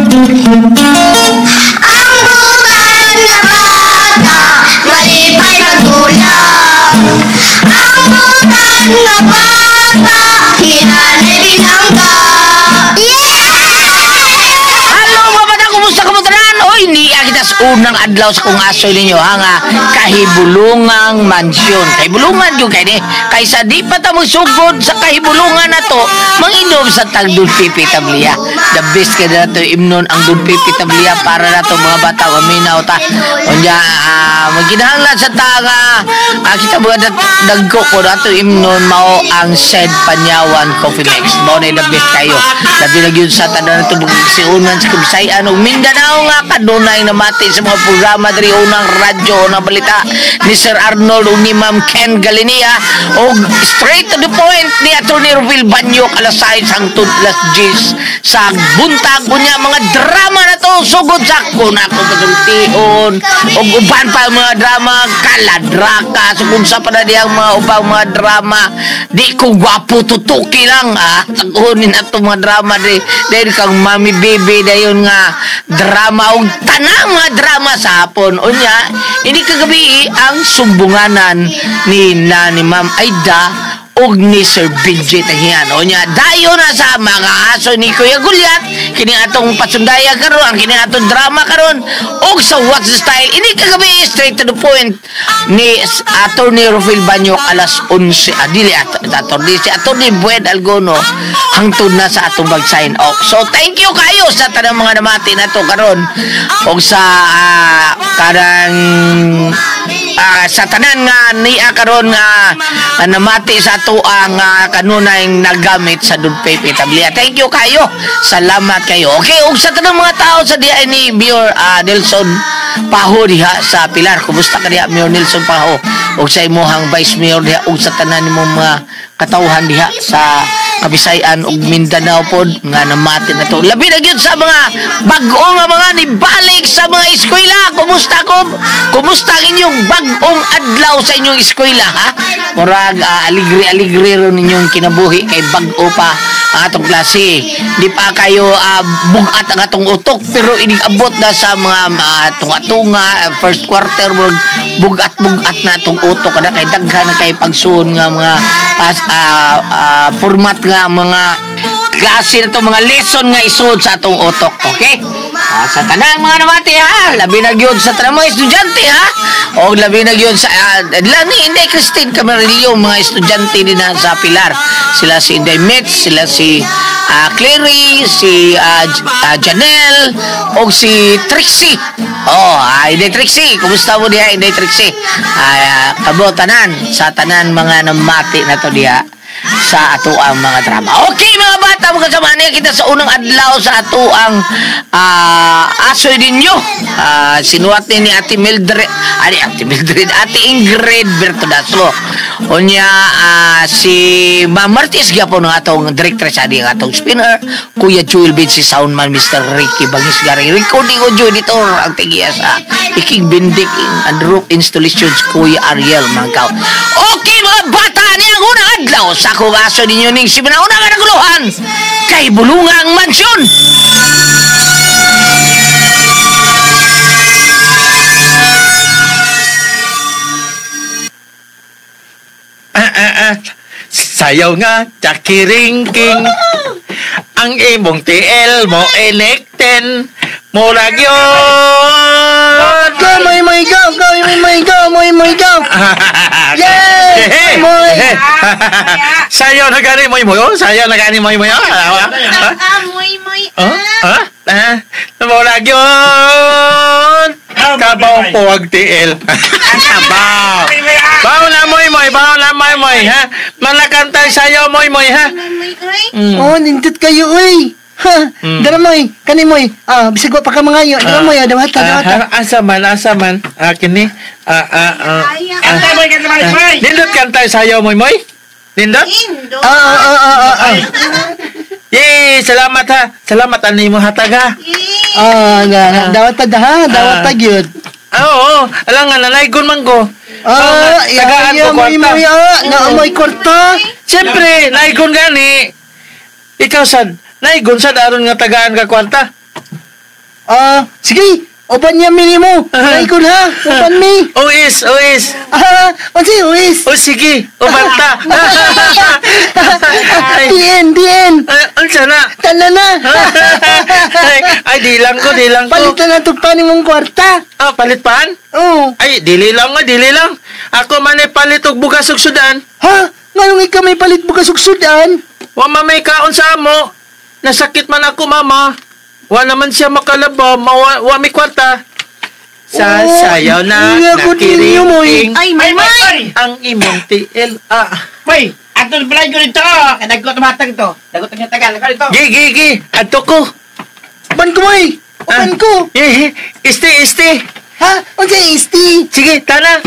Ang butan na bata, malipay magulong. Ang butan na bata, hinanay binangga. Hello mga bata, kumusta kamutanan? Oy, niya kita sa unang adlaw sa kung asoy ninyo ha nga kahibulungang mansyon. Kahibulungan yun kay ni. Kaysa di pa ta magsugod sa kahibulungan na to, manginom sa tag Don Pepe Tablia. The best kay na to imnon ang Don Pepe Tablia para na to mga bata maminaw ta. Unya maginahanglan sa ta nga kita mga dagko ko na to imnon mao ang said Panyawan Coffee Mix. Mao na the best kayo. Labi na gyud sa tanan na to siunan sa Kabisayan ug Mindanao nga kanunay namati sa mga programa diri unang radyo unang balita ni Sir Arnold ug ni Ma'am Ken Galinia og straight to the point ni Attorney Rubil Banyok alas 6 hangtod alas 10 sa buntag. Unya mga drama na to sugod sa kun ako kasultion ug uban pa mga drama kaladraka sugod sa pa na diyang mga ubang mga drama di ko gwapo tutuki lang tagunin ato mga drama di dahil kang Mami Baby dayon nga drama og tanang mga drama sa hapon. Unya ini kagabi ang sumbunganan ni na ni Ma'am Aida og ni Sir Benji Tahian. Unya dayon na sa mga aso ni Kuya Gulyat kini atong pasundaya karon ang kini atong drama karon og sa What's the Style ini kagabi straight to the point ni Attorney Rufil Banyok alas 11 adili attorney si Attorney Bued Algono hangtod na sa atong bag sign off. So thank you kayo sa tanang mga namati nato karon og sa karang sa tanan nga niya karon nga namati sa ato ang kanunay nagamit sa Don Pepe Tablia. Thank you kayo. Salamat kayo. Okay, ug sa tanang mga tao sa diha ni Mayor Nelson Paho diha sa Pilar. Kumusta ka diha Mayor Nelson Paho? Ug sa imong Vice Mayor diha ug sa tanan nimong mga katawhan diha sa Kabisayan ug Mindanao pod nga namati na to. Labi na gyud sa mga bag-o nga mga nibalik sa mga eskwela. Kumusta ko? Kumusta ang inyong bag-ong adlaw sa inyong eskwela ha? Murag aligre-aligre ron ninyong kinabuhi kay bag-o pa ang atong klase. Di pa kayo bugat ang atong utok pero inigabot na sa mga tunga-tunga first quarter murag bugat-bugat na atong utok kada kay daghan na kay pagsuon nga mga format nga mga klase na to, mga lesson nga isuod sa atong utok. Okay? Sa tanang mga namati ha, labi na gyud sa tanang mga estudyante ha. O labi na gyud sa lani Inday Christine Camarillo mga estudyante din na sa Pilar. Sila si Inday Mitch, sila si Clary, si Janelle o si Trixie. Oh, Inday Trixie, kumusta mo diha Inday Trixie? Kabo tanan sa tanan mga namati na to diha sa ato ang mga drama. Okay mga bata, mga kasama niya kita sa unang adlaw sa ato ang asoy ninyo. Sinuwat ni Ate Mildred, Ate Mildred, Ate Ingrid Bertodaso. Unya si Ma'am Martis gyapon ang atong directress adi ang atong spinner, Kuya Joel Beach, si soundman Mr. Ricky Bangis Gary, recording audio editor ang tigiya sa Iking Bindik and Roof Installations, Kuya Ariel Mangkaw. Okay mga bata, niya ang unang adlaw sa akong aso ninyo ning simuna-una nga naguluhan kay Bulungang Mansyon. Sayaw nga, chakiringking. Ang imong TL mo electen. Murag yun. Go, moy, moy, go! Go, moy, moy, go! Moy, moy, go! Yay! Moy! Sayaw na gani, moy, moy. Sayaw na gani, moy, moy. Moy, moy. Murag yun. Kabaw po ang TL. Kabaw. Baw na, moy, moy. Baw na, moy, moy, ha? Malakantay sayaw, moy, moy, ha? Oh, nindot kayo, uy! Ha, dara moy, kani moy. Bisag wa pa ka mangayo. Dara moy, dawata, dawata. Asa man, asa man. Kini. Kanta moy, kanta moy, moy. Nindot kantay sayaw moy moy. Nindot? Yay, salamat ha. Salamat ani mo hatag ha. Dawata ha, dawata gyud. Oo, alang nga nanaygon man ko. Tagaan ko kwarta. Naamoy kwarta. Siyempre, naigon gani. Ikaw sad. Naigon sad aron nga tagaan ka kwarta. Sige. Open niya minimo. Ay ko ha. Open me. Uis, uis. Unsa uis? O sige, umanta. DN, DN. Unsa na? Tanan na. Ay, di lang ko, di lang ko. Palitan na tugpa ni mong kwarta. Ah, palit paan? Oo. Ay, dili lang nga, dili lang. Ako man ay palit og bugas ug sudan. Ha? Nganong ikaw may palit bugas ug sudan? Wa man may kaon sa amo. Nasakit man ako, mama. Wa naman siya makalaba, wa may kwarta. Sa sayaw na nakiringking Ay, may may! ang imong TL. Ah. May, ato balay ko nito. Kay dagko tumatag ito. Dagko tag tagal ko dito. Gi, gi, gi. Adto ko. Ban ko, moy. Ban ko. Eh, este, este. Ha? Unsa este? Sige, tana.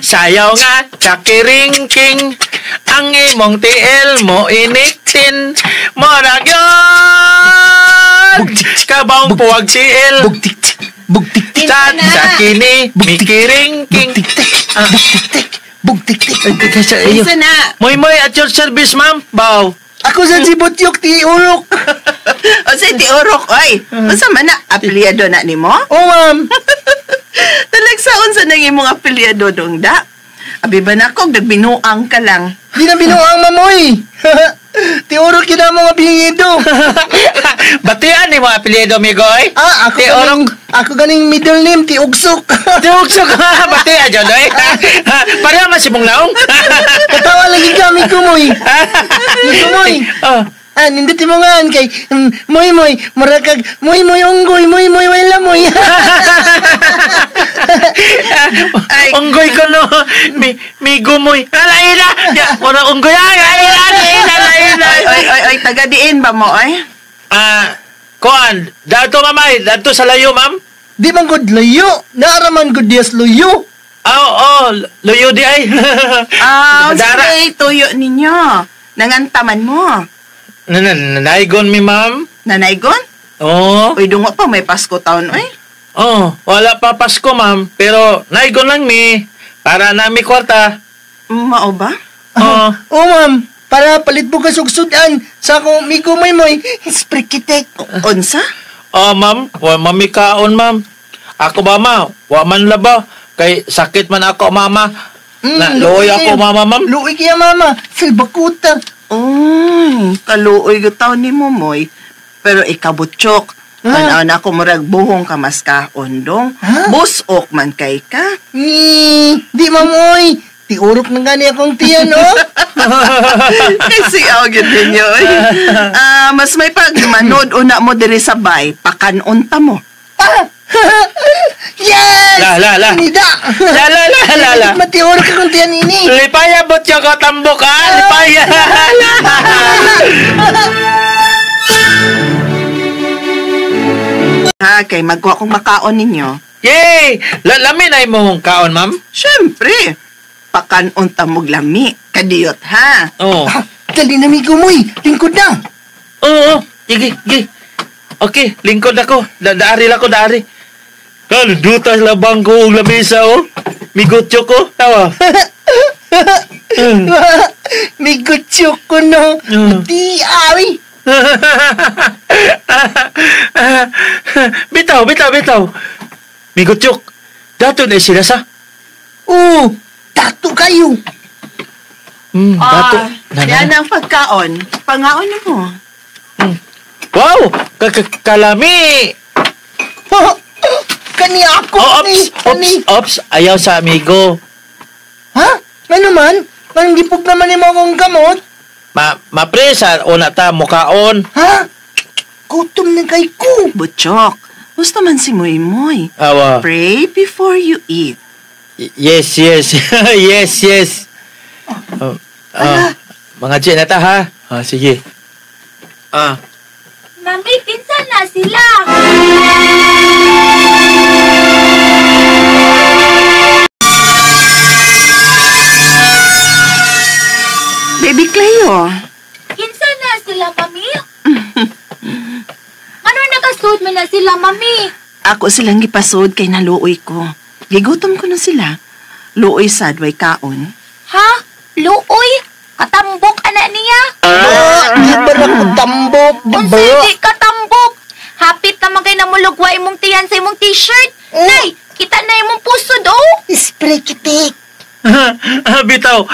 Sayaw nga, chakiringking. Ang imong TL mo iniktin. Morag yun! Kabang puwag TL. Bugtik-tik. Bugtik-tik. Sa kini, mikiringking. Bugtik-tik. Bugtik-tik. Kinsa na? Moy moy at your service, ma'am. Bow. Ako sa si Butyok, ti Urok. O sa ti Urok, oy. Unsa man na apelyado na nimo? Oh, ma'am. Talagsaon sa nang imong apelyado dong da? Abi ba na kog nagbinuang ka lang? Di na binuang, ma'am, oy. Ti Urok yun ang mga apelyido. Batian ni mga apelyido, migoy. Ah, ako Ti ganing, ako ganing middle name, Ti Ugsok. Ti Ugsok, batian dyan, oy. Pareho man si mong naong. Katawa lagi kami kumoy. Kumoy. Oh. Ah, nindot mo nga kay moy moy mura kag moy moy unggoy moy moy wala moy. Ay. Unggoy ko no. Mi gumoy. Ala ila. Ya, mura unggoy ay ay ila ila ila. Ay ay ay ay taga diin ba mo ay? Ah, kuan, dato mamay, dato sa layo, ma'am. Di man gud layo, naaraman gud dias luyo. Oh, oh, luyo di ay. Ah, sige, tuyo ninyo. Nangantaman mo. Nanaygon mi, ma'am. Nanaygon? Oo. Uy, dungo pa, may Pasko taon, uy. Oo, wala pa Pasko, ma'am. Pero naigon lang mi. Para na mi kwarta. Mao ba? Oo. Oo, ma'am. Para palit mo kasugsudan sa akong migo moy sprikitek. Unsa? Oo, ma'am. Wa mami kaon, ma'am. Ako ba, ma? Wa man laba. Kay sakit man ako, mama. Na, luoy ako, mama, ma'am. Luoy kaya, mama. Silbakuta. Oh, kaluoy gutaw ni Momoy. Pero ikabutyok. Tanaw na ako murag buhong ka mas kaondong. Ha? Busok man kay ka. Di mamoy. Tiurok na gani akong tiyan, oh. Kasi aw gyud ninyo. Mas may pagmanod una mo diri sa bay, pakanon ta mo. Ah! Yes! La, la, la. Nida! La, la, la, la, la. Matiurok akong tiyan ini. Lipaya, butyo ko, tambok, ha? Lipaya! Ha, kay magkuha kong makaon ninyo. Yay! Lami na imong kaon, ma'am? Siyempre. Pakanon ta mo lami. Kadiyot, ha? Oo. Dali na mi gumoy. Lingkod na. Oo. Sige, sige. Okay, lingkod ako. Daari lang ko, daari. Kaludutas labang ko og lamesa, oh. Migutyo ko. Tawa. Migutyo ko, no. Di, awi. Bitaw, bitaw, bitaw. Migutyok. Dato na sila sa? Oo, dato kayo. Dato. Yan ang pagkaon. Pangaon na mo. Wow! Kalami! Kani ako! Oh, ops, ops, ops. Ayaw sa amigo. Ha? Ano man? Anong gipog naman ni mo akong gamot? Ma, sa una ta, mukaon. Ha? Gutom na kay ko. Butchok, gusto man si Moy Moy. Awa. Pray before you eat. Yes, yes. Yes, yes. Mga G na ta, ha? Ah, sige. Ah. Mami, pinsan na sila. Baby Cleo. Kinsa na sila, Mami? Ano nakasud man na sila, Mami? Ako silang gipasod kay naluoy ko. Gigutom ko na sila. Luoy sad way kaon. Ha? Luoy? Katambok anak niya? Di ba na ko tambok? Unsay di katambok? Hapit naman kay namulugwa imong tiyan sa imong t-shirt. Nay, kita na imong pusod, oh. Spray kitik. Bitaw,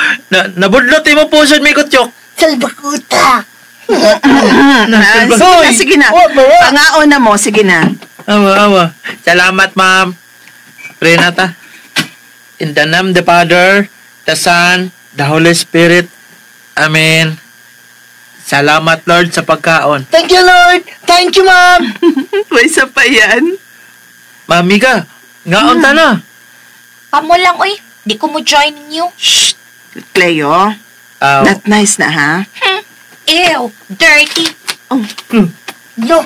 nabudlot imo pusod mi kutyok. Salbakuta. Sige na, sige na. Pangaon na mo, sige na. Awa, awa. Salamat, ma'am. Pray na ta. In the name of the Father, the Son, the Holy Spirit. Amen. Salamat, Lord, sa pagkaon. Thank you, Lord. Thank you, ma'am. May isa pa yan. Mamiga, ngaon ta na. Kamo lang, oy. Di ko mo join ninyo. Shh! Cleo, not nice na, ha? Ew, dirty. Oh. No.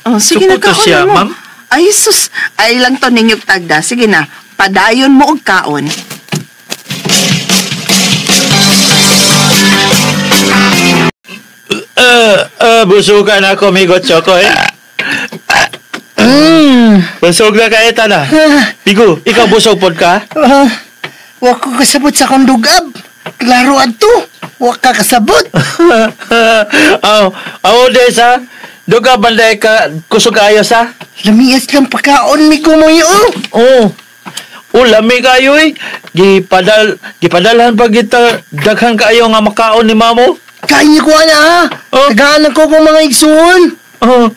Oh, sige na, kaon siya, mo. Ma'am. Ay, sus. Ay lang to ninyo tagda. Sige na, padayon mo og kaon. Busugan ako, migo Choco, eh. Busog na kayo, tana. Bigo, ikaw busog pod ka? Wa ko kasabot sa akong dugab. Klaro adto. Wa ka kasabot. Aw, aw, des, ha? Dugab banday ka, kusog kayo sa? Lamias lang pagkaon, mi kumoy, oh. Oo. Oh, lami kayo, eh. Gipadalhan pa kita, daghan kayo nga makaon ni mamo. Kaya ko ana, ha? Oh. Tagaan ko kong mga igsuon. Oh,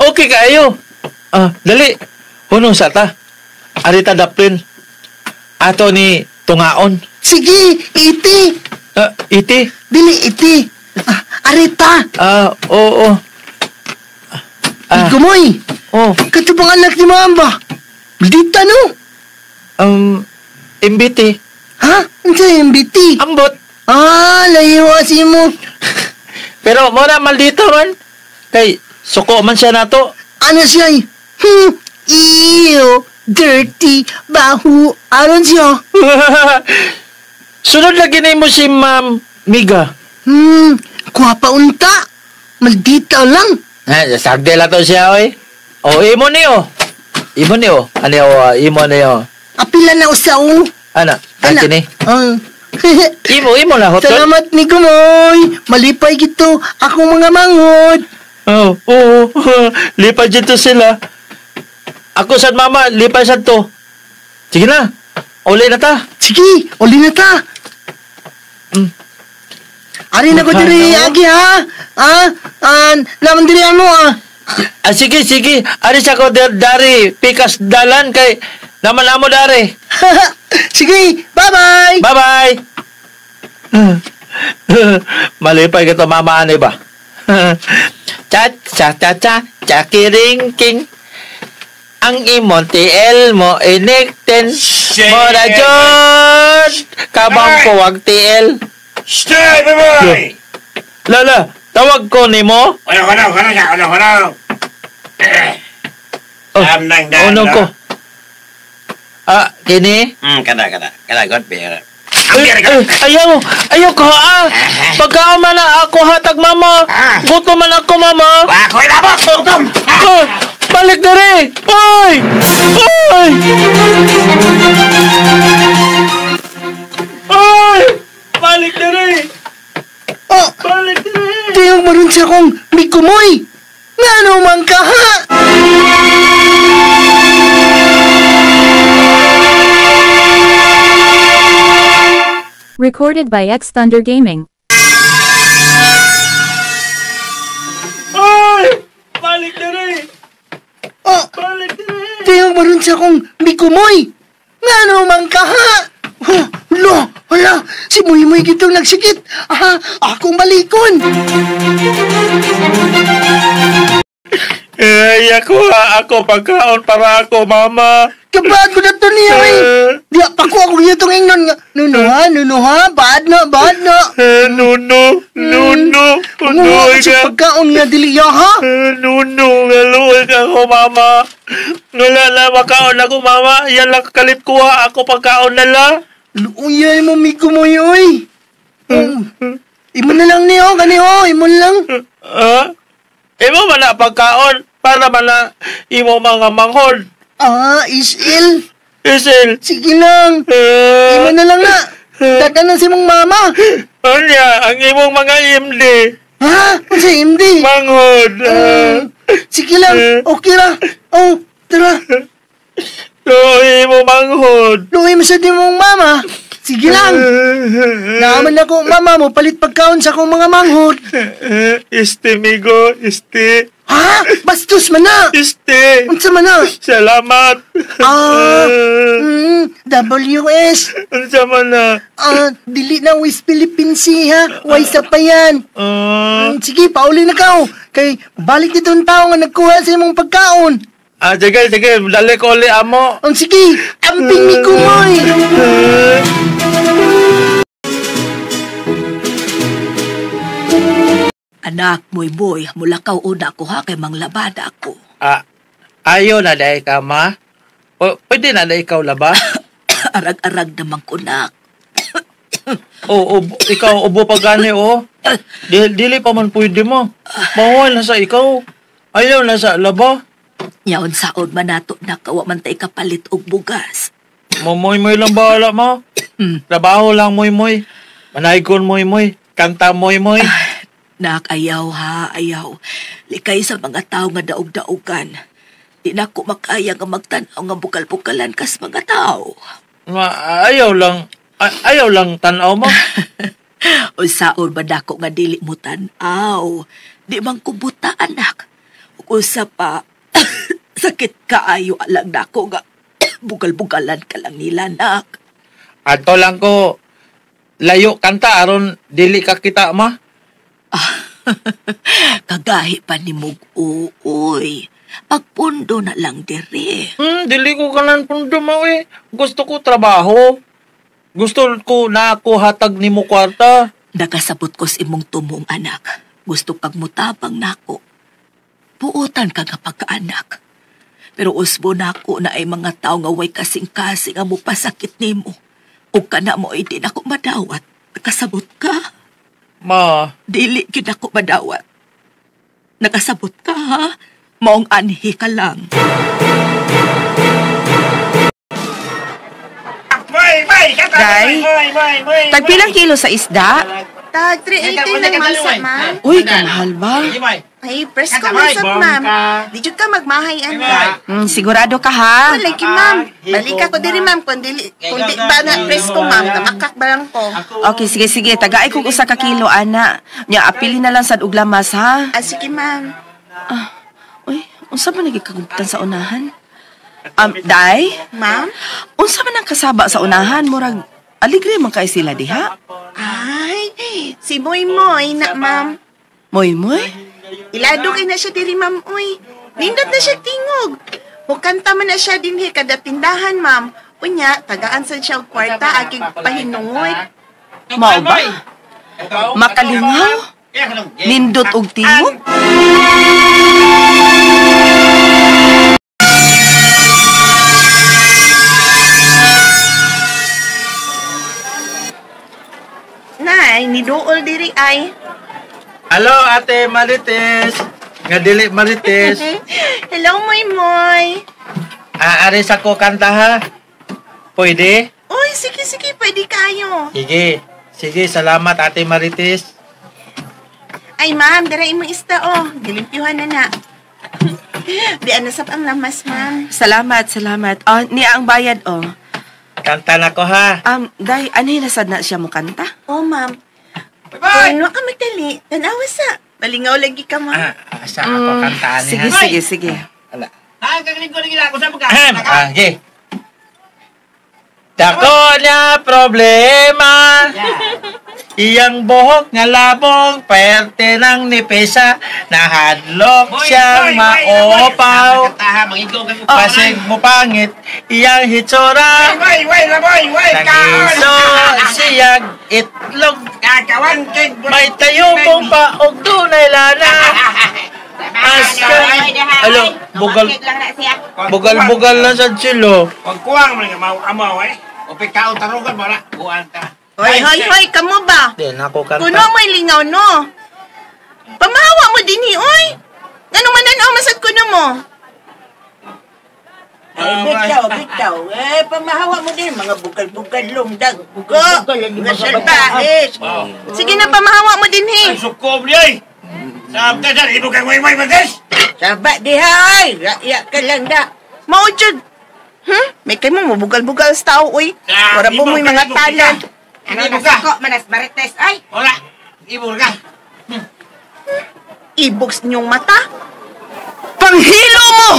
okay kayo. Dali. Hunong sa ta. Arita daplin. Ato ni tungaon. Sige, iti. Iti? Dili, iti. Arita. Oo. Kumoy. Oh. Katubang anak ni Mamba. Dita, no? MBT. Ha? Ano MBT? Ambot. Layo si mo. Pero muna maldita man. Kay, suko man siya nato. Ano siya? Ew, dirty, bahu. Ano siya? Sunod lagi na mo si Ma'am Miga. Kuha pa unta. Maldita lang. Sagde lang to siya, oy. Oh, imo niyo. Imo niyo. Ano yo, imo niyo. Apila na usa, oh. Ana, Ana. kini. Imo na, hotol. Salamat ni Kumoy. Malipay gito akong mga manghod. Oh, oo. Lipay dito sila. Ako sad mama, lipay sad to. Sige na. Uli na ta. Sige, uli na ta. Ari na ko diri, agi ha. Naman diri ano ah. Sige, sige. Ari sa ko dari pikas dalan kay naman amo dari. Sige, bye-bye. Bye-bye. Malipay ka to mama ani ba? Cha cha cha cha cha kiring king. Ang imong TL mo inikten mo na jud kabang puwag TL. Stay, bye-bye. Lala, tawag ko nimo. Ano. Ano ko? Kini? Kada. Kada god beer. Ayaw, ayaw ko ha. Pagkaon man na ako hatag mama. Gutom man ako mama. Ako ilabot, gutom. Balik diri. Oy! Oy! Oy! Balik diri. Oh, balik diri. Tiyong maroon siya kong mikumoy. Ngano man ka ha? Recorded by X Thunder Gaming. Oy! Balik diri. Oh, balik diri. Tiyong maroon siya kong mikumoy. Ngano man ka ha? Hala, hala, si Muy Muy gitong nagsikit. Aha, akong balikon. Ay, ako pagkaon para ako, mama. Kabad ko na to niya, eh. Di, pako ako gitong ingnon nga. Nuno ha, nuno ha, bad na, bad na. Nuno, nuno, nuno. Sa pagkaon nga dili ya, ha? Nuno, ngaluoy ka ako, mama. Wala na, makaon ako, mama. Yan lang kalit kuha ako pagkaon na lang. Luuyan mo, migo mo, oy. Imo na lang niyo, gani ho, imo na lang. Imo man na pagkaon para man na imo mga manghod. Isil. Isil. Sige lang. Imo na lang na. Dada na si mong mama. Unya, ang imong mga MD. Ha? Unsa MD? Manghod. Sige lang, okay ra. Oh, tara. Luoy mo manghod. Luoy mo sa di mong mama. Sige lang. Naaman ako mama mo palit pagkaon sa akong mga manghod. Este, migo, este. Ha? Bastos man na. Este. Unsa man na? Salamat. WS. Unsa man na? Dili na West Philippine Sea, ha? Way sa pa yan. Sige, pauli na ka, oh. Kay balik dito ang tao nga nagkuha sa imong pagkaon. Sige, sige. Dali ko uli, amo. Sige, amping ni Kumoy. Anak, moy boy, mulakaw una ko ha, kay manglabada ako. Ayaw na dahil ka, ma? O, pwede na dahil ikaw laba? Arag-arag naman ko, nak. Ikaw, ubo pa gani, oh. Dili pa man pwede mo. Bawal na sa ikaw. Ayaw na sa laba. Yaon saod man nato nakawa man tay kapalit og bugas. Momoy-moy lang bahala mo. Trabaho lang, moy-moy. Manaygon, moy-moy. Kanta, moy-moy. Nak, ayaw ha, ayaw. Likay sa mga tao nga daog-daogan. Di na ko makaya nga magtan-aw nga bukal-bukalan kas mga tao. Ayaw lang, ayaw lang tan-aw mo. O saon ba dako nga dili mo tan-aw? Di man kubuta, anak. Usa pa, sakit kaayo alang dako nga bugal-bugalan ka lang nila, nak. Ato lang ko, layo kanta aron dili ka kita, ma. Kagahi pa ni Mug-uoy. Pagpundo na lang dire. Dili ko kanan pundo mo eh. Gusto ko trabaho. Gusto ko na ako hatag ni mo kwarta. Nakasabot ko sa imong tumong anak. Gusto kag mutabang nako. Buotan ka nga pagkaanak. Pero usbo nako na ay mga tao nga way kasing-kasing ang mupasakit nimo. O kana mo ay di nako madawat. Nakasabot ka? Ma. Dili gid ako madawat. Nakasabot ka, ha? Maong anhi ka lang. Day, tagpilang kilo sa isda? Tag 380 lang masa, ma'am. Uy, kamahal ba? Ay, presko man sa ma'am. Di jud ka magmahay, anak. Sigurado ka, ha? Wala ki, ma'am. Balik ako diri, ma'am. Kung di ba na presko, ma'am, namakak ba lang ko. Okay, sige, sige. Tagaay kong usa ka kilo, ana. Nya, apili na lang sad og lamas, ha? Ah, sige, ma'am. Uy, unsa man nagikagubtan sa unahan? Day? Ma'am? Unsa man ang kasaba sa unahan? Murag, aligre man kay sila diha? Ay, si Moy Moy na, ma'am. Moy Moy? Ilado kay na siya diri, ma'am, uy. Nindot na siya tingog. Mukanta man na siya dinhi kada tindahan, ma'am. Unya, tagaan sad siya og kwarta aking pahinungod. Mao ba? Makalingaw? Nindot og tingog? Nay, niduol diri ay. Hello, Ate Marites. Nga dili Marites. Hello, Moy Moy. Aari sa ko kanta, ha? Pwede? Uy, sige, sige, pwede kayo. Sige. Sige, salamat, Ate Marites. Ay, ma'am, dara imong isda, oh. Gilimpyuhan na na. Di anasap ang lamas, ma'am. Salamat, salamat. Oh, niya ang bayad, oh. Kanta na ko, ha? Day, ano yung nasad na siya mo kanta? Oh, ma'am. Kung ka magdali, tanawa sa. Malingaw lagi ka, ma'am. Sa ako kantaan niya. Sige, sige, sige. Ala. Okay. Dako niya problema. Iyang buhok nga labong, perte ng nipisa, nahadlok siyang maopaw. Pasig mo pangit, iyang hitsura. Nangiso siyag itlog. May tayo mong paog dunay lana. Aska. Alo, bugal. Bugal-bugal na sa silo. Pagkuwang mo nga amaw eh. O pikaon tarugan mo na. Buwan ka. Hoy, hoy, hoy, kamo ba? Di na ako kanta. Kuno mo'y lingaw, no? Pamahawa mo din, oy. Ano man ang masad kuno mo? Ay, bitaw, bitaw. Eh, pamahawa mo din. Mga bugal-bugal lumdag. Go! Mga salbahes. Sige na, pamahawa mo din, he. Ay, sukob niya, eh. Sabi ka dyan, ibog kang Moy-Moy, Marites. Saba di hay. Raya ka lang da. Mao jud. May kay mo mabugal-bugal sa tao, uy. Wala po mo'y mga talan. Ano nasuko, manas Marites, ay. Wala. Ibog ka. Ibog sa inyong mata. Panghilo mo!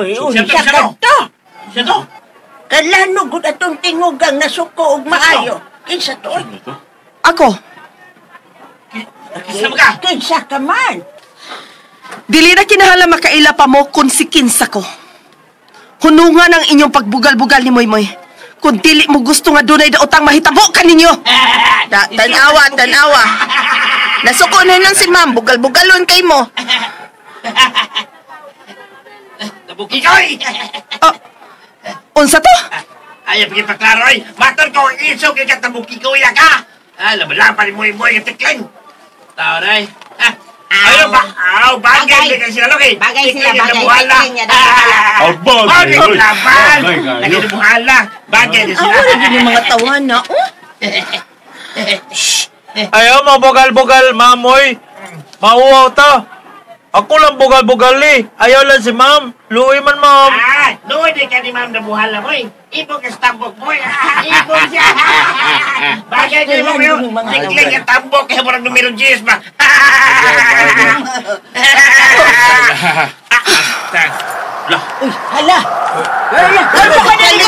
Uy, unsa ka to? Siya to? Kalano gud atong tingugang nasuko og maayo. Kinsa to? Ako. Kinsa ka? Kinsa ka man? Dili na kinahanglan makaila pa mo kung si kinsa ko. Hunungan ang inyong pagbugal-bugal ni Moymoy. Kung dili mo gusto nga dunay daotang mahitabo kaninyo. Tanawa, tanawa. Nasuko na lang si ma'am, bugal-bugalon kay mo. Nabuki ka, oy! Unsa to? Ay, pakipaklaro, oy! Matod ko ang isog, ikaw tabuki ko, iya ka! Ah, laban-laban ni Moy-Moy, ang tikling! Tao na, eh. Ayun ba? Aw, bagay! Bagay sila, okay? Bagay sila, bagay. Bagay! Laban! Naginabuhala! Bagay na sila! Awa na yung mga tawana, oh! Ayaw mo, bugal-bugal, mamoy. Mauwaw ta. Ako lang bugal-bugal eh. Ayaw lang si ma'am. Luwi man, ma'am. Ah, luwi di ka ni ma'am na buhala mo eh. Ibog ka sa tambok mo eh. Ibog siya. Bagay kayo mo yun. Tikling ka tambok. Kaya murag numero 10 ba? Uy, hala! Hala! Hala! Hangin!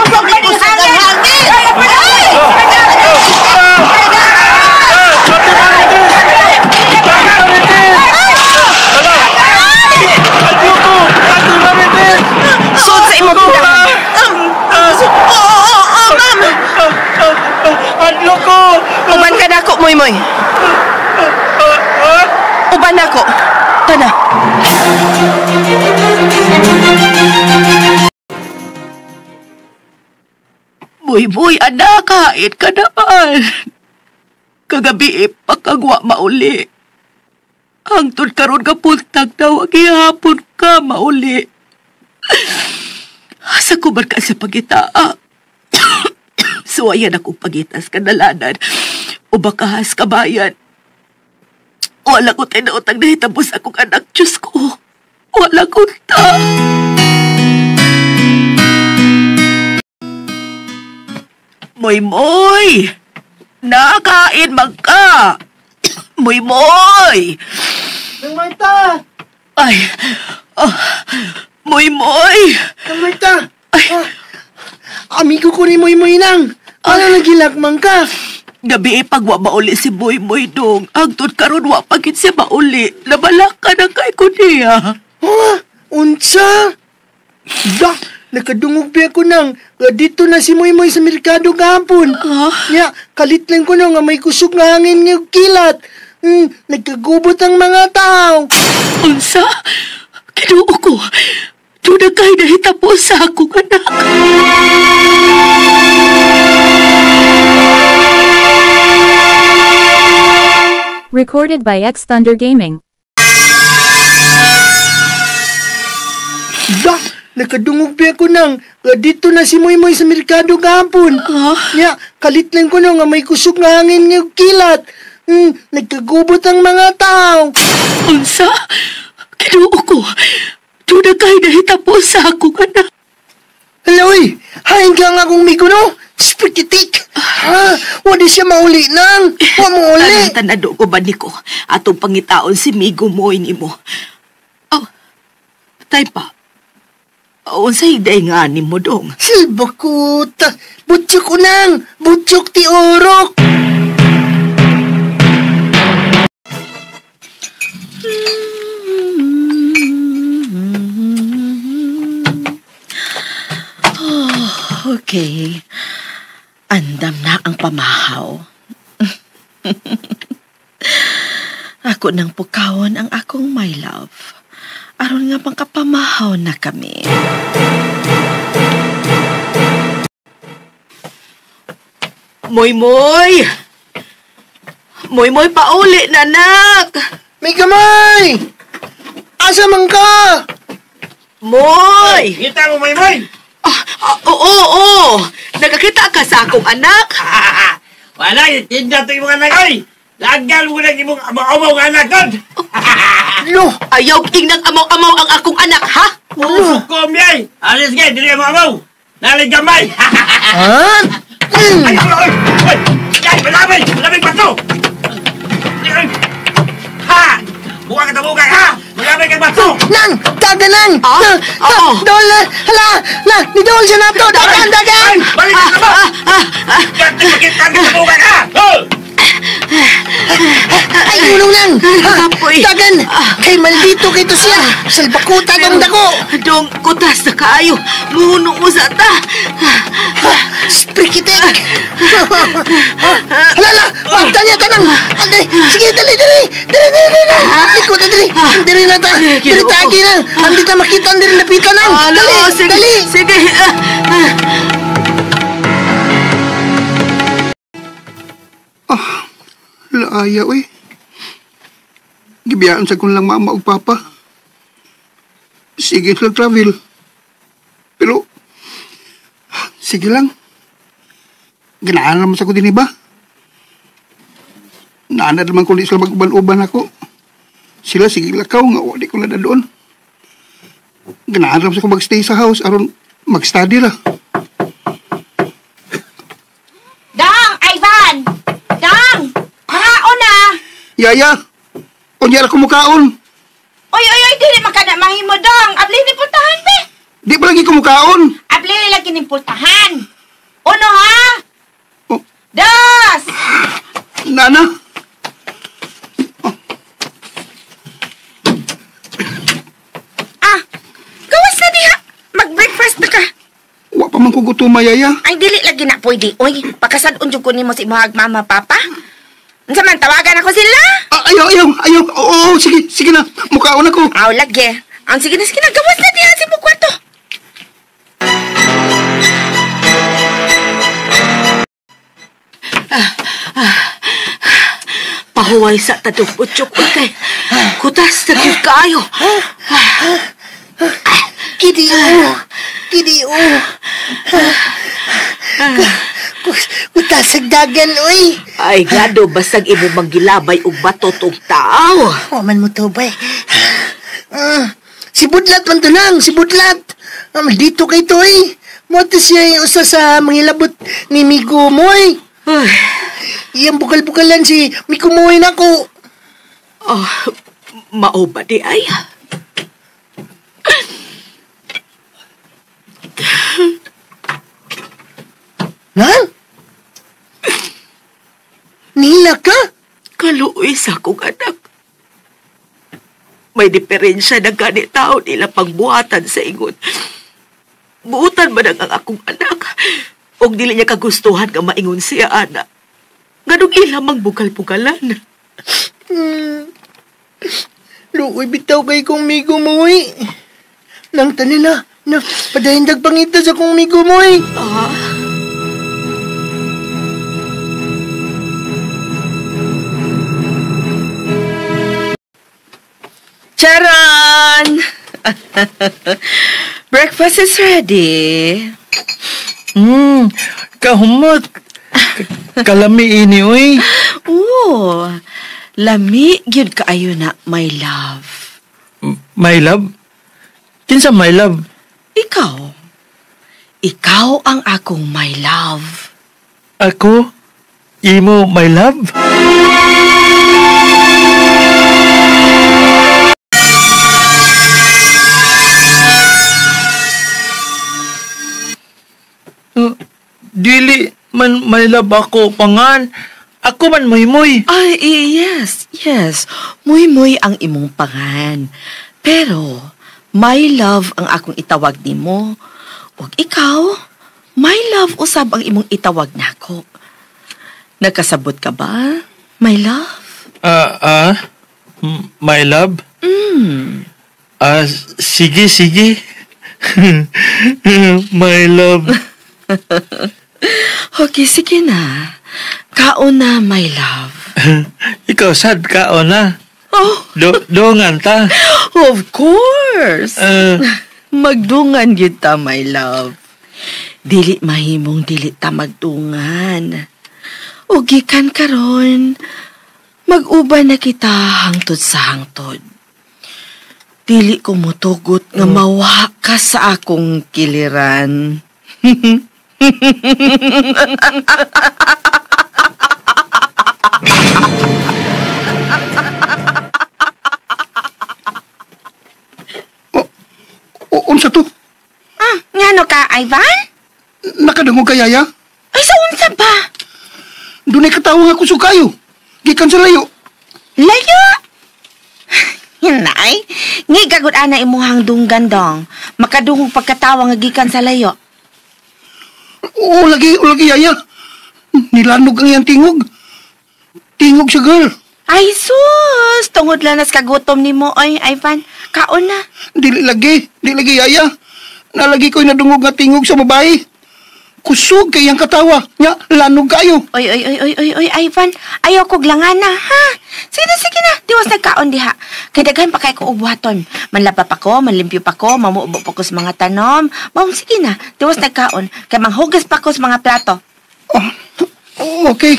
Sud sa imong tindahan. Oo, ma'am. Adlo ko. Uban ka na ako, Moymoy. Uban na ako. Tana. Moymoy, anak, kain ka naman. Kagabi, pakagwa mauli. Hangtod karon ka puntag daw, gihapon ka mauli. Asa ko man ka sa pagitaa? Suwayan akong pagitas kanalanan o baka has kabayan. Wala ko tinuotang nahitabo sa akong anak, Diyos ko. Wala ko ta. Moy-moy! Nakain magka! Moy-moy! Nang Marta! Ay! Oh, Moy-moy! Nang Marta! Ay! Amigo ko ni Moy-moy nang! Ano nagilakman ka? Gabi pagwa mauli si Moy-moy dong. Hangtod karon wa pagit siya mauli. Nabalaka na kay ko niya. Ha? Unsa? Da! Nakadungog pa ako nang dito na si Moy-moy sa merkado kahapon. Nya, kalit lang ko nang nga may kusog nga hangin nga kilat. Nagkagubot ang mga tao. Unsa? Kinuo ko. Doon na kayo nahitabo sa akong anak. Recorded by X Thunder Gaming. Da! Nakadungog pa ako nang dito na si Moymoy sa merkado kahapon. Nya, kalit lang ko nang nga may kusog nga hangin nga kilat. Nagkagubot ang mga tao. Unsa? Kinuo ko. Doon na kayo nahitabo sa akong anak. Hala, uy! Hain ka nga akong migo, no? Spikitik! Ha? Wala siya mauli nang! Wa mo uli! Tanado ko ba niko? Atong pangitaon si Migo Moy nimo. Oh, tay pa. Unsay day nga ni mo dong? Silbakuta! Butsyok ko nang! Butsyok ti orok! Okay. Andam na ang pamahaw. Ako nang pukawon ang akong my love. Aron nga pangkapamahaw na kami. Moy-moy! Moy-moy, pauli na, nak! May kamay! Asa man ka? Moy! Kita mo, Moy-Moy! Oo, oo. Nakakita ka sa akong anak. Wala, tinda to imong anak, oy! Lagal mo na imong amaw-amaw nga anak, god! Lo! Ayaw ingnang amaw-amaw ang akong anak, ha? Sukom yay! Alis kay, dili amaw-amaw! Nalay gamay! Ha? Ay, ay, ay! Ay, malabay! Malabay bato! Ha! Buka ka tabuka, ha! Malabay kang bato! Nang! Taga nang! Ah? Oo. Dol! Hala! Na! Ni Dol siya na to! Dagan! Dagan! Balik ka ba? Ganti makita ka tabuka, ha! Oh! Ay, ulong nang! Ha? Kapoy. Dagan! Kay maldito kay to siya! Salbakuta tong dako! Dong, kutas na kaayo. Muhuno mo sa ta. Sprikitek! Hala, hala! Magta niya, tanang! Ate, sige, dali, dali! Dali, dali, dali! Liko na, dali! Dali na ta! Dali ta, agi nang! Hindi ta makita, dali lapitan nang! Dali, Sige, dali! sige. Laaya, uy. Gibiyaan sa kong lang mama ug papa. Sige sila travel. Pero, sige lang. Ganahan naman sa ko din iba. Naana naman ko di sila mag-uban-uban ako. Sila sige lakaw nga, wala ko na doon. Ganahan naman sa ko mag-stay sa house aron mag-study ra. Dang, Ivan! Dang! Mangaon na! Yaya, unya ra ko mukaon. Oy, oy, oy, dili man ka na mahimo, Dang. Abli ni pultahan, be. Di pa lagi ko mukaon. Abli lagi ni pultahan. Uno, ha? Oh. Dos! Nana. Ah, gawas na diha. Mag-breakfast na ka. Wa pa man ko gutuma, Yaya. Ay, dili lagi na pwede. Oy, pakasadon jud ko nimo si imong mama, papa. Unsa man, tawagan ako sila? Ah, ayaw, ayaw, ayaw. Oo, sige, sige na. Mukaon ako. Aw, lagi. Ang sige na, sige na. Gawas na diha si mo kwarto. Pahuway sa tadong butchok kay kutas na gyud kaayo. Kidio! Kidio! Kutasag dagan, uy! Ay, gado, basag imo manggilabay og bato tong tao. Waman mo to, bay. Si Budlat man to nang, si Budlat. Maldito kay to, eh. Mo siya yung usa sa mangilabot ni Migo Moy. Ay, Iyang bukal-bukalan si Migo Moy nako. oh, mao ba di ay? Nang? Nila ka? Kaluoy sa akong anak. May diferensya na gani tao nila pagbuhatan sa ingon. Buutan man ang akong anak. Og dili niya kagustuhan nga maingon siya, ana. Nganong ila mang bukal-bukalan. Luoy bitaw kay kong Migo Moy. Nang tanin na, na padahindag pangita sa kong Migo Moy. Ah, Charon! Breakfast is ready. Kahumot. Kalami ini, uy. Oo. Lami gyud kaayo na, my love. My love? Kinsa my love? Ikaw. Ikaw ang akong my love. Ako? Imo my love? Dili man my love ako pangan. Ako man muy-muy. Ay, yes, yes. Muy-muy ang imong pangan. Pero, my love ang akong itawag nimo. Ug ikaw, my love usab ang imong itawag nako. Nakasabot ka ba, my love? My love? Sige, sige. My love. Okay, sige na. Kaon na, my love. Ikaw sad kaon na. Oh, Dongan ta. of course. Magdungan gyud ta, my love. Dili mahimong dili ta magdungan. O gikan karon, mag-uban na kita hangtod sa hangtod. Dili ko motugot nga mawa ka sa akong kiliran. Unsa to? Ah, ngano ka, Ivan? Nakadungog ka, Yaya? Ay, sa unsa ba? Dunay katawa nga kusog kayo. Gikan sa layo. Layo? Hinay, ngigagod ana imuhang dunggan dong. Makadungog pagkatawa nga gikan sa layo. Oo, lagi, Yaya. Nilanog ang iyang tingog. Tingog siya, girl. Ay, sus! Tungod lanas kagutom ni mo, oy, Ivan. Kaon na. Dili lagi, Yaya. Nalagi ko'y nadungog nga tingog sa babae. Kusog kay iyang katawa. Nya, lanog kayo. Oy, Ivan. Ayaw kog langana, ha? Sige na. Diwas nagkaon diha. Kay daghan pa kay ko og buhaton. Manlaba pa ko, manlimpyo pa ko, mamubo pa ko sa mga tanom. Maong sige na. Diwas nagkaon. Kay manghugas pa ko sa mga plato. Oh, okay.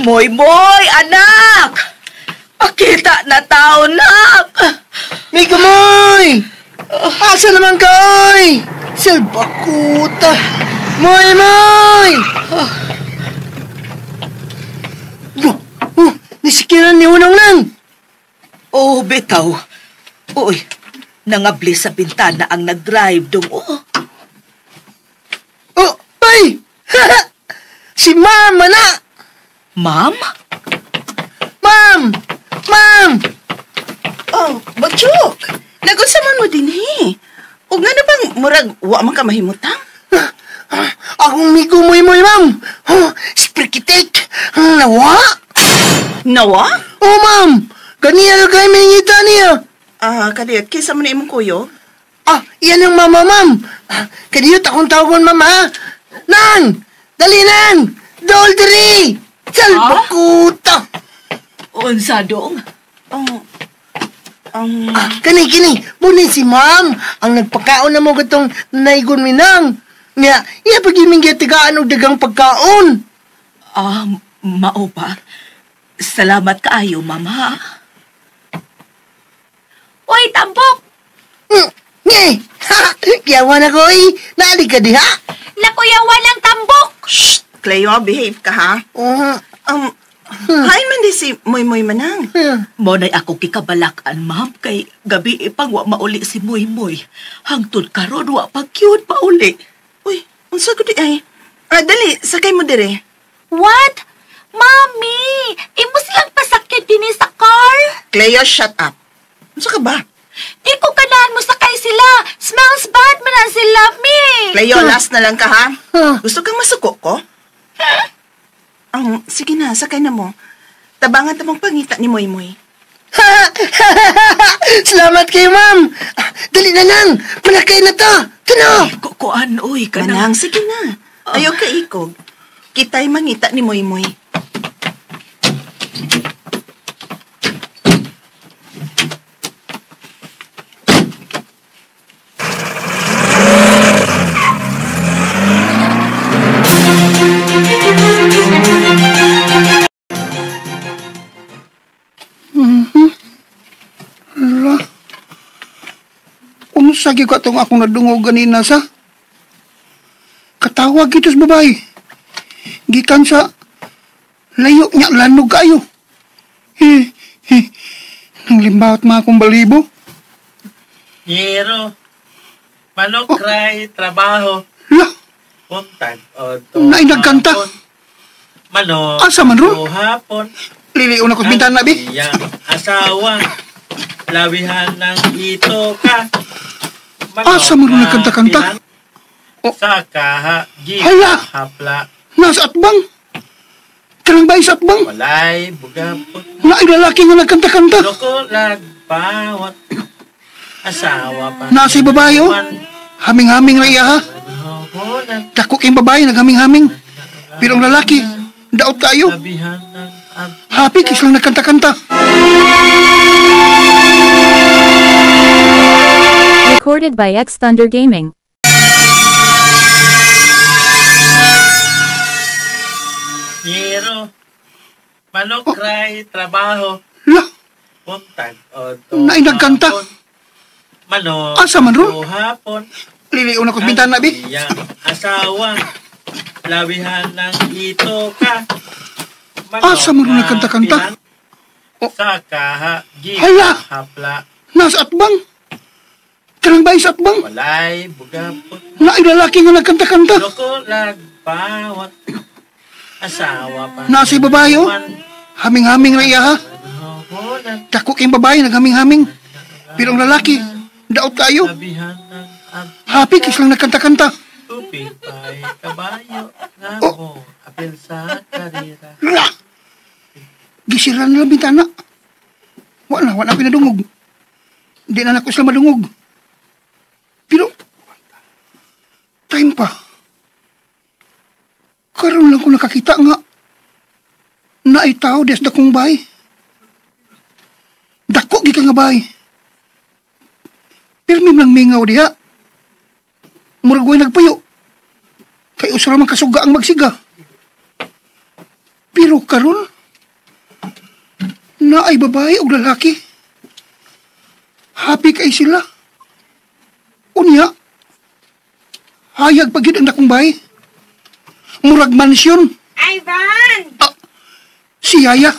Moy, Moy, anak! Pakita na tao, nak! Mika, Moy! Asa naman ka, oy? Salbakuta! Moy, Moy! Oh, nisikiran ni Unong lang! Oh, bitaw. Uy, nangabli sa bintana ang nag-drive dong, oh. Oh, ay! Si Mama na! Ma'am? Ma'am! Ma'am! Oh, Batyok! Nagunsa man mo din, he. O nga na bang murag wa man ka mahimutang? Akong migo moy, ma'am. Sprikitik! Nawa? Nawa? Oh, ma'am! Kaniya na kayo maningita niya. Ah, kadiyot, kisa mo na imong kuyo? Ah, iyan ang mama, ma'am. Kadiyot, akong tawagon, ma'am, ha? Nang! Dali, nang! Dol, diri! Salbakuta! Unsa dong? Oh. Kani. Muna si ma'am ang nagpakaon na mo katong naigon minang. Nga, iya pag-iming gitigaan og dagang pagkaon. Ah, mao ba? Salamat kaayo, mama. Uy, tambok! Nye! Kiyawan ako, eh. Naali ka diha. Nakuyawan ang tambok! Shh! Cleo, behave ka, ha? Hain man di si Moy Moy manang. Mo na'y ako kikabalakan, ma'am, kay gabi ipang wa mauli si Moy Moy. Hangtod karon wa pa cute mauli. Uy, unsa ko di ay? Ah, dali, sakay mo dire. What? Mami, imo silang pasakit dinhi sa car? Cleo, shut up. Unsa ka ba? Di ko kanahan mo sakay sila. Smells bad man ang sila, mi. Cleo, last na lang ka, ha? Gusto kang masuko ko? Sige na, sakay na mo. Tabangan tamang pangita ni Moy Moy. Salamat kayo, ma'am. Dali na lang. Malakay na to. Tuno. Kuan, uy, ka na. Manang, sige na. Ayaw ka ikog. Kita'y mangita ni Moy Moy. Unsa gyud katong akong nadungog ganina sa katawag ito sa babae. Gikan sa layo niya lanog kayo. Nang limbawat mga akong balibo. Yero, manokray, trabaho. La! Puntag o Naay nagkanta. Manok. Asa man ron? Hapon. Liliw na ko's bintana, bi. Iyang asawa. Lawihan ng ito ka. Asa man ron nagkanta-kanta? Sa kaha, gi, Hala! hapla. Nasa atbang. Karang ba sa atbang? Walay, bugapot. Naay lalaki nga nagkanta-kanta. Loko, lagbawat. Asawa pa. Nasa babae, oh. Haming-haming na iya, ha? Dako kayong babae, naghaming-haming. Pero ang lalaki, daot kayo. Happy kay silang nagkanta-kanta. Recorded by X Thunder Gaming. Pero, manukray, trabaho. La! Buntag o Naay nagkanta. Manok. Asa man ron? Hapon. Liliw na ko's bintana, bi. Iyang asawa. Lawihan ng ito ka. Manok Asa man ron nagkanta-kanta? Oh. Sa kaha, Hala! Hapla. Nasa atbang. Kanang bahay sa atbang. Walay, bugapot. Naay lalaki nga nagkanta-kanta. Lokolag, bawat asawa pa. Nasa babae, oh. Haming-haming na iya, ha? Dako kayong babae, naghaming-haming. Pero ang lalaki, daot kayo. Happy kay silang nagkanta-kanta. Tupig pa'y kabayo. Ngamo, apil sa karira. La! Gisira na lang bintana. Wala pinadungog. Hindi na nako sila madungog. Pero, time pa. Karon lang ko nakakita nga naay tao des dakong bahay. Dako gi ka nga bahay. Pirmi lang mingaw diha. Murag way nagpayo. Kay usra man kasuga ang magsiga. Pero karon naay babae og lalaki. Happy kay sila. Unya, hayag pa gyud ang dakong bahay. Murag mansyon. Ivan! Si Yaya.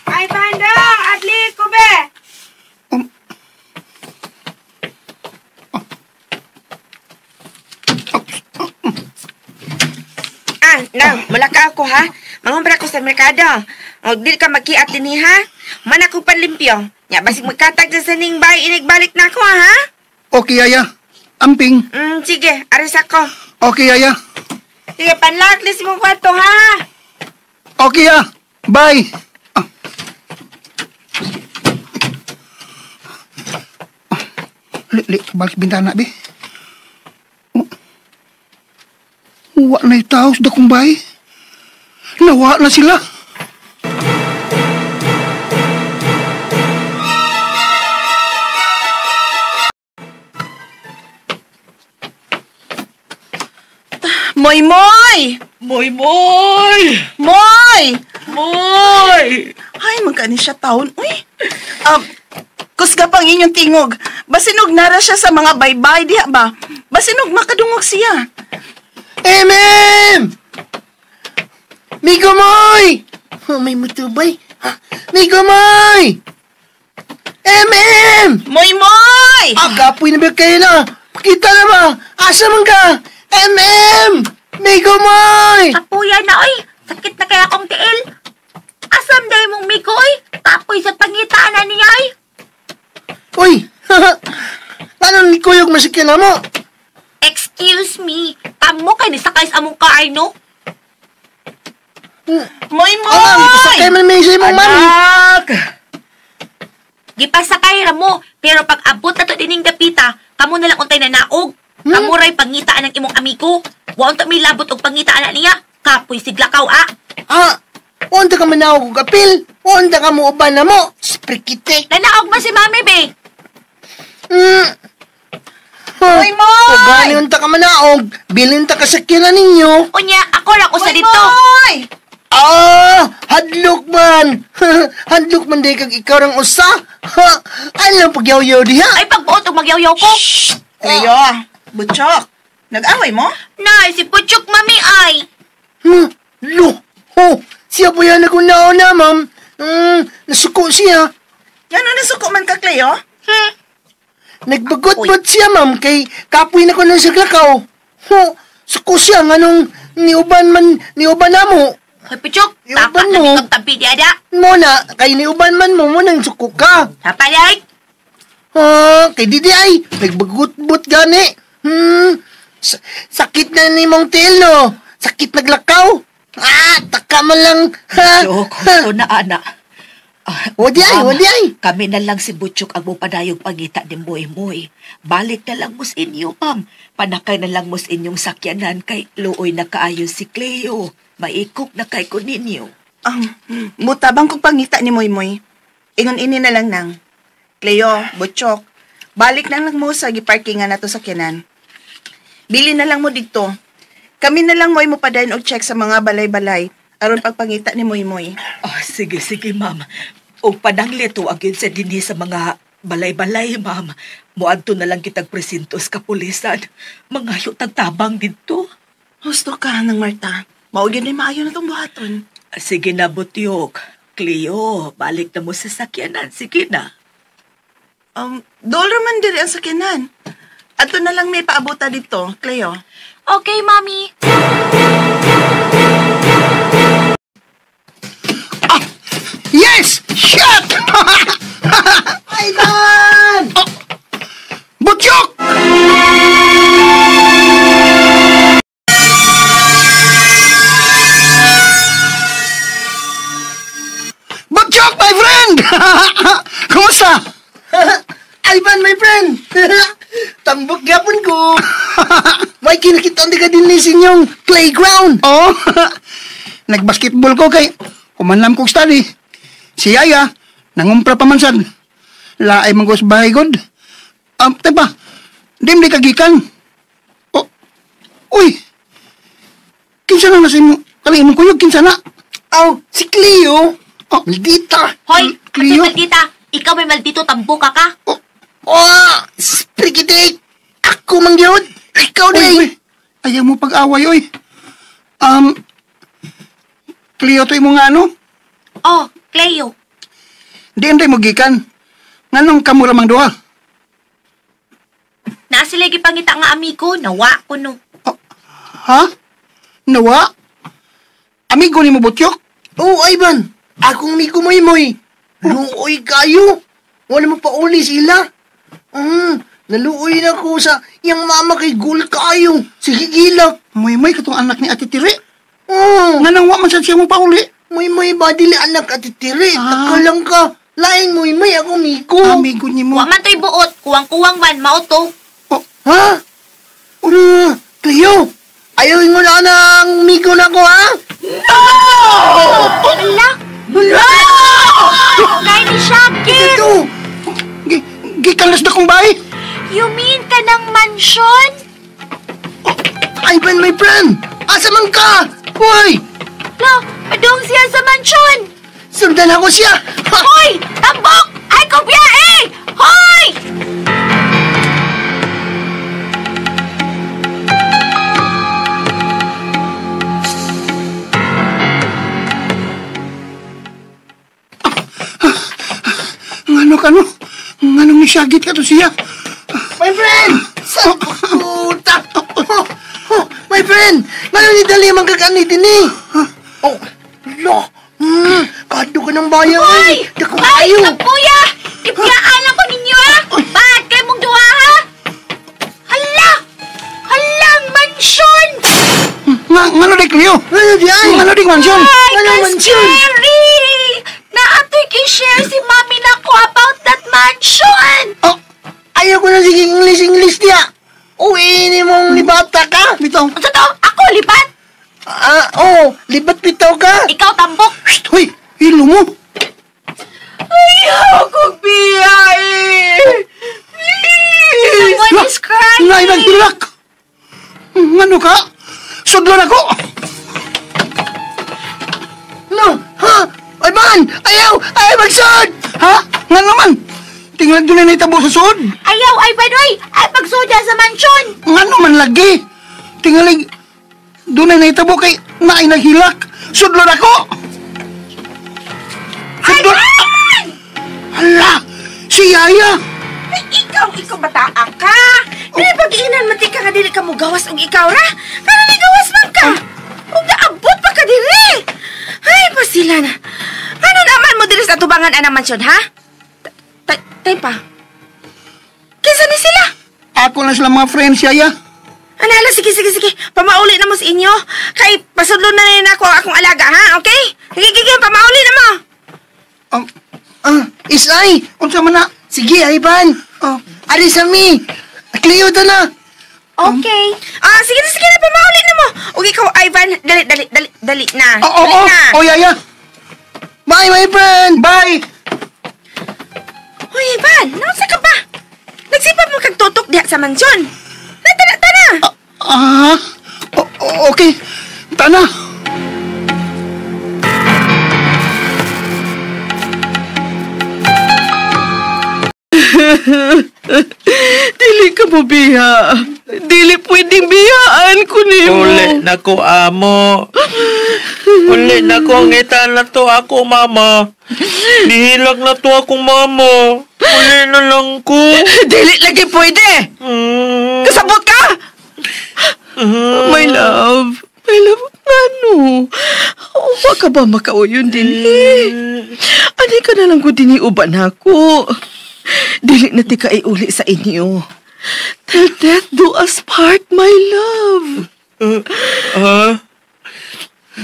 Ivan dong! Adli ko be! Nang, mula ka ako ha. Mangumpra ko sa merkado. O, di ka magkiat din ha. Man ako panlimpyo. Nya, basig magkatag sa ning bay, inigbalik na ako ha. Okay, Yaya. Amping. Sige, aris ako. Okay, Yaya. Sige, panlaklis mong kwarto ha. Okay, ya. Bye. Li, balik bintana, be. Wa na tao sa dakong bahay. Nawa na sila. Moy, Moy! Moy, Moy! Moy! Moy! Ay, magkani siya taon. Uy! Kusga pang inyong tingog. Basinog nara siya sa mga baybay diha ba? Basinog makadungog siya. MM! Migo Moy! Oh, may mutubay. Migo Moy! MM! Moy, Moy! Ah, kapoy na ba kayo na? Pakita na ba? Asa man ka? MM! Migo Moy! Kapuya na, oy! Sakit na kaya akong tiil. Asam day mong Migo, oy! Kapoy sa pangitaan na niya, oy! Uy! Anong kuyog masikyan na mo? Excuse me, kamo kay nisakay sa among car, no? Moy, Moy! Oh, sakay man may sa imong mami. Anak! Gipasakay ra mo, pero pag abot na to dining dapita, kamo na lang untay na naog. Kamo ray pangitaan ng imong amigo. Wa unta may labot og pangitaan na niya. Kapoy siglakaw, ah. Ah, unta ka manaog og apil. Unta ka mo uban na mo. Sprikite. Nanaog man si mami, be. Moy, Moy! O gani unta ka manaog, bilin ta ka sakyanan ninyo. Unya, ako ra usa dito. Moy! Ah, hadlok man. Hadlok man day kag ikaw rang usa. Ha, ano pagyaw-yaw diha? Ay, pagbuot og magyaw-yaw ko. Leo, Butchok, nag-away mo? Nay, si Butchok mami ay. Lo, ho, siya po yan nag-una-una, ma'am. Nasuko siya. Yan, nasuko man ka, Cleo? Nagbagot-bot siya, ma'am, kay kapoy na ko ng siglakaw. Ho, suko siya, nganong niuban man, niuban na mo. Hoy, Butchok, taka na mo. kang tabi di ada. Muna, kay niuban man mo, munang suko ka. Tapalay. Ha, kay didi ay, nagbagot-bot gani. Sakit na ni mong tiil, no? Sakit naglakaw. Ah, taka man lang. Ha? Butchok, husto na, anak. O di ay, o di ay. Kami na lang si Butchok ang mupadayog pangita ni Moy Moy. Balik na lang mo sa inyo, ma'am. Panakay na lang mo sa inyong sakyanan kay luoy na kaayo si Cleo. Maikok na kay ko ninyo. Mutabang kong pangita ni Moymoy. Ingon ini na lang nang. Cleo, Butchok, balik na lang mo sa giparkingan nato sa kinan. Bili na lang mo dito. Kami na lang mo'y mupadayon og check sa mga balay-balay aron pagpangita ni Moymoy. Oh, sige, sige, ma'am. Og pananglit agin sa dinhi sa mga balay-balay, ma'am. Moadto na lang kitag presintos kapulisan. Mangayo tagtabang didto. Husto ka nang Marta. Mao gyud ni maayo na tong buhaton. Sige na, Butyok. Cleo, balik na mo sa sakyanan. Sige na. Dool man diri ang sakyanan. Ato na lang may paabuta dito, Cleo. Okay, Mami. Ah! Yes! Shot! Ivan! Oh! Butyok! Butyok, my friend! Kumusta? Ivan, my friend! Tambok gyapon ko. May kinakita ka din ni inyong playground. Oo. Nagbasketball ko kay kumanlam kong study. Si Yaya, nangumpra pa man sad. Laay man ko sa bahay god. Teba, di mo kagikan. Oh, uy. Kinsa na nasa imong, kali imong kuyog, kinsa na? Aw, si Cleo. Oh, maldita. Hoy, Cleo. Maldita. Ikaw may maldito, tambuka ka. Oh, oh, sprikitik. Ako mang yun. Ikaw na. Ayaw mo pag-away, oy. Cleo to imo nga ano? Oh, Cleo. Di anday mo gikan. Nganong kamura mang duha? Naa sila gipangita nga amigo, nawa ko no. Oh, ha? Nawa? Amigo ni mo Butyok? Oh, Ivan. Akong amigo Moymoy. Luoy kayo. Wala mo pa uli sila. Naluoy na ko sa iyang mama kay gul kayo. Sige gilak. Moymoy katong anak ni Ate Tiri. Oh. Nganong wa man sad siya mo pauli? Moymoy ba dili anak Ate Tiri? Ah. Taka lang ka. Laing Moymoy ako amigo. Amigo ni mo. Wa man to'y buot. Kuwang-kuwang man mao to. Oh. Ha? Cleo. Ayaw mo na ang amigo na ko, ha? No! Ala! No! Kay ni Shakir! Ito! Gikalas na kong bahay! You mean ka ng mansyon? Oh, Ivan, my friend! Asa man ka? Hoy! Lo, padung siya sa mansyon! Sundan ako siya! Hoy! Tambok! Ay, kopya eh! Hoy! Ngano ka no? Nganong nisyagit ka to siya? My friend! Sa puta! Oh, my friend! Ngano ni dali man kagani din eh? Oh, lo! Kado ka ng bayan eh! Dako ay, kayo! Kuya! Ipiyaan lang ko ninyo ah! Bakit kayo mong duha ha? Hala! Hala! Ang mansyon! Ngano di Cleo? Ngano di ay? Ngano di mansyon? Ay, Ngano mansyon? ka-scary! Naatoy ki-share si mami na ko about that mansion! Oh, ayaw ko na sige English-English niya! Uwi ni mong libata ka! Bitaw! Ano to? Ako, libat? Ah, oo! Libat bitaw ka! Ikaw, tambok! Shh! Hoy! Ilo mo! Ayaw kong biya eh! Please! Someone is crying! Ngay naghilak! Ngano ka? Sudlon ako! No! Ha? Ivan! Ayaw! Ayaw magsud! Ha? Ngano man? Tingnan doon na naitabo sa sud. Ayaw, Ivan, oy! Ay, pagsuda sa mansyon! Ngano man lagi? Tingalig, doon na naitabo kay naay naghilak. Sudlon ako! Sudlon! Hala! Si Yaya! Ay, ikaw bataa ka! Dili pag-iinan man ti ka nga dili ka mo gawas og ikaw ra! Pero ni gawas man ka! Ug naabot pa ka diri! Ay, pasila na! Ano naman mo diri sa atubangan anang mansyon, ha? Tay pa. Kinsa ni sila? Ako lang sila mga friends, Yaya. Anala, sige. Pamauli na mo sa inyo. Kay pasudlo na rin ako akong alaga, ha? Okay? Sige, pamauli na mo. Isay! Unsa man na? Sige, Ivan. Oh. Ari sa mi. Cleo to na. Okay. Sige na, pamauli na mo. O ikaw, Ivan, dali na. Oo, dali na. Oh, Yaya. Bye, my friend! Bye! Uy, Ivan, naunsa ka ba? Nagsipa mo kag tutok diha sa mansyon. Tana, tana! Okay. Tana! Dili ka mo biha. Dili pwedeng biyaan ko nimo. Uli na ko, amo. Uli na ko, ang ngita na to ako, mama. Nihilak na to akong mama. Uli na lang ko. Dili lagi pwede. Kasabot ka! My love, ngano? Wa ka ba makauyon din eh? Ani ka na lang ko din uban ako. Dili na ti ka iuli sa inyo. Till death do us part, my love.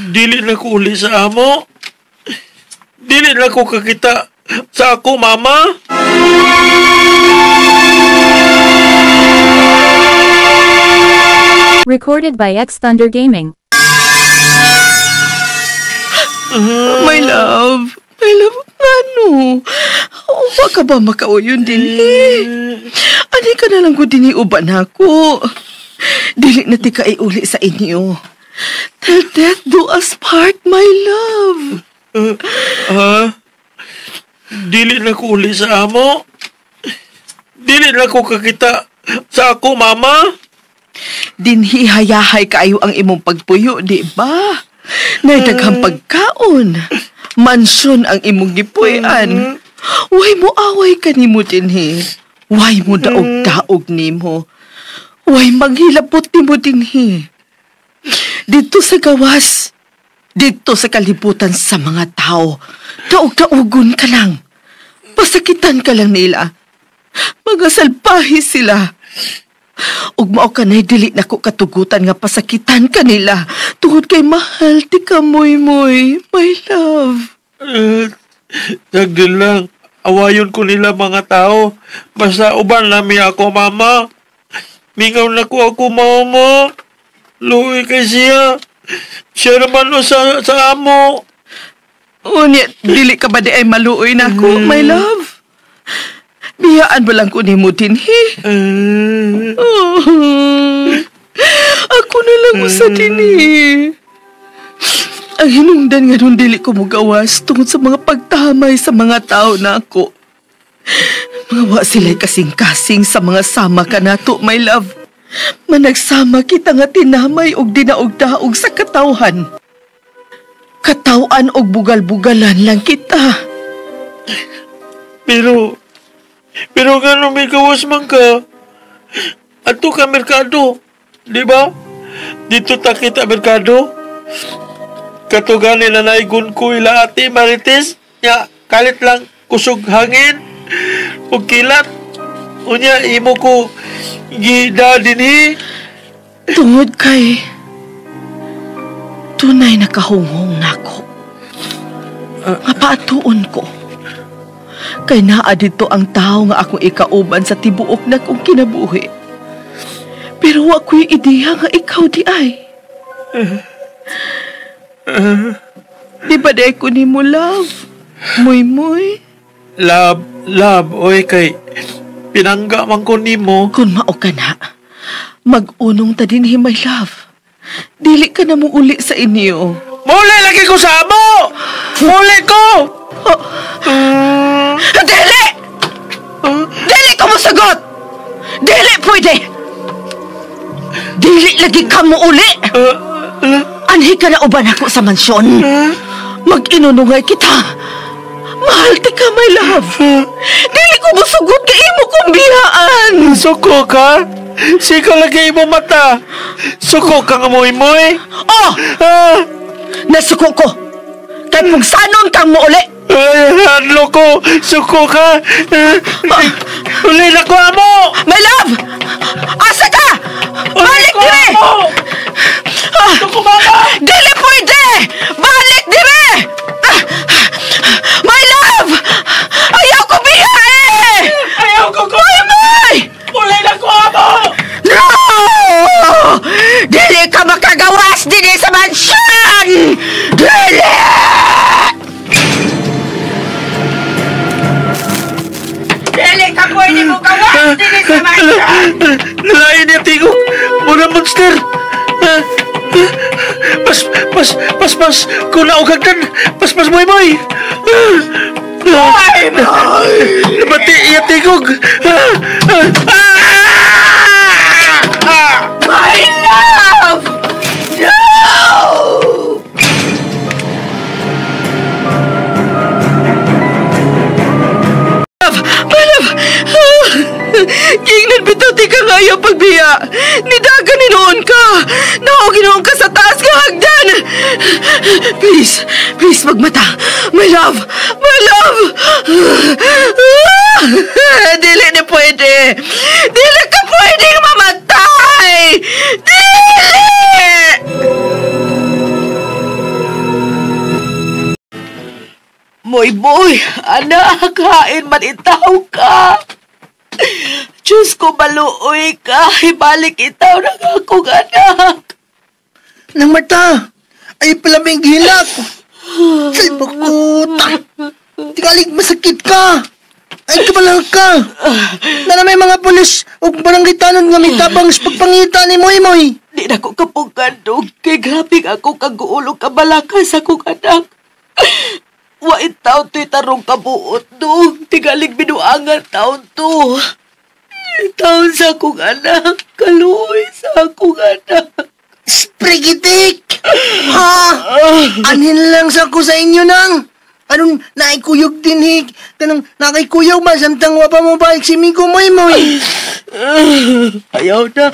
Dili na ko uli sa amo. Dili na ko kakita sa ako, mama. Recorded by X Thunder Gaming. My love, ngano? Wa ka ba makauyon din eh? Ani ka na lang ko din uban ako. Dili na ti ka iuli sa inyo. Till death do us part, my love. Dili na ko uli sa amo. Dili na ko kakita sa ako, mama. Dinhi hayahay kaayo ang imong pagpuyo, di ba? Naitaghang pagkaon. Mansyon ang imong gipuy-an. Way mo away ka nimo dinhi. Way mo daog-daog nimo. Way manghilabot nimo dinhi. Dito sa gawas, dito sa kalibutan sa mga tao, daog-daogon ka lang. Pasakitan ka lang nila. Mga salbahe sila. Ug mao kanay dili nako katugutan nga pasakitan kanila tungod kay mahal ti ka, Moy-Moy, my love. Dagdil lang. Awayon ko nila mga tao. Basta uban lami ako, mama. Mingaw na ko ako, mama. Luwi kay siya. Siya naman o sa amo. Unya, dili ka ba di ay maluoy na ako, my love? Biyaan ba lang ko ni mo dinhi? Ako na lang usa dinhi. Ang hinungdan nga nun dili ko mugawas tungod sa mga pagtamay sa mga tao na ako. Mga wa sila'y kasing-kasing sa mga sama ka nato, my love. Managsama kita nga tinamay og dinaog-daog sa katawhan. Katawan og bugal-bugalan lang kita. Pero nga nung may gawas man ka, ato ka merkado, di ba? Dito ta kita merkado. Katugani na naigun ko ila ate Marites, ya kalit lang kusog hangin, ug kilat. Unya imo ko gida dinhi. Tungod kay tunay na kahunghong nako. Nga paatuon ko. Kay naa dito ang tao nga akong ikauban sa tibuok na kong kinabuhi. Pero wa ko'y ideya nga ikaw di ay. Di ba di ko ni mo, love? Muy-muy? Love, oy kay pinangga man ko nimo. Kung mao ka na, mag-unong ta din my love. Dili ka na mo uli sa inyo. Muli lagi ko sa amo! Muli ko! Dili! Dili ko mosagot! Dili pwede! Dili lagi ka mo uli! Anhi ka na uban ako sa mansyon. Mag-inunungay kita. Mahal ti ka, my love. Dili ko musugot kay imo kong biyaan. Suko ka? Sika lagi imo mata. Suko ka nga moy-moy. Oh! Nasuko ko. Kay pugsanon kang muuli. Hadlo ko. Suko ka. Uli na ko, amo. My love! Asa ka? Balik dire! Suko, mama! Dili pwede! Balik dire! My love! Ayaw ko biya eh! Ayaw ko ko! Moy-moy! Uli na ko, amo! No! Dili ka makagawas dili sa mansyon! Dili! ka pwede mo gawas dili sa mansion. Lain niya tigok. Muna monster. Pas, pas, pas, pas. Kuna og hagdan. Pas, pas, moy, moy. Moy, moy. Nabati iya tigog. My love! No! My love! Gingnan bitaw ti ka ngayon pagbiya. Nidagan ni noon ka. Naoginoon ka sa taas nga hagdan. Please, please magmata. My love! My love! Dili ni pwede. Dili ka pwedeng mamatay! Dili! Moy, boy, anak, kain man itaw ka. Diyos ko, maluoy ka. Ibalik itaw ng akong anak. Nang mata, ay palaming gilak. Salpakuta. Tingalig masakit ka. Ay kabalang ka. Na may mga pulis o barangay tanon nga may tabang sa pagpangita ni Moy Moy. Di na ko kapugandog. Kay grabe ako kaguulog kabalaka sa akong anak. Wait taon to'y tarong kabuot dong. Tingalig binuangan taon to. Taon sa akong anak. Kaluoy sa akong anak. Sprigitik! Ha? Anhin lang sa ko sa inyo nang. Anong naikuyog din hik? Kanang nakaikuyog ba? Samtang wapa mo ba? Si Miko Moy Moy. Ayaw na.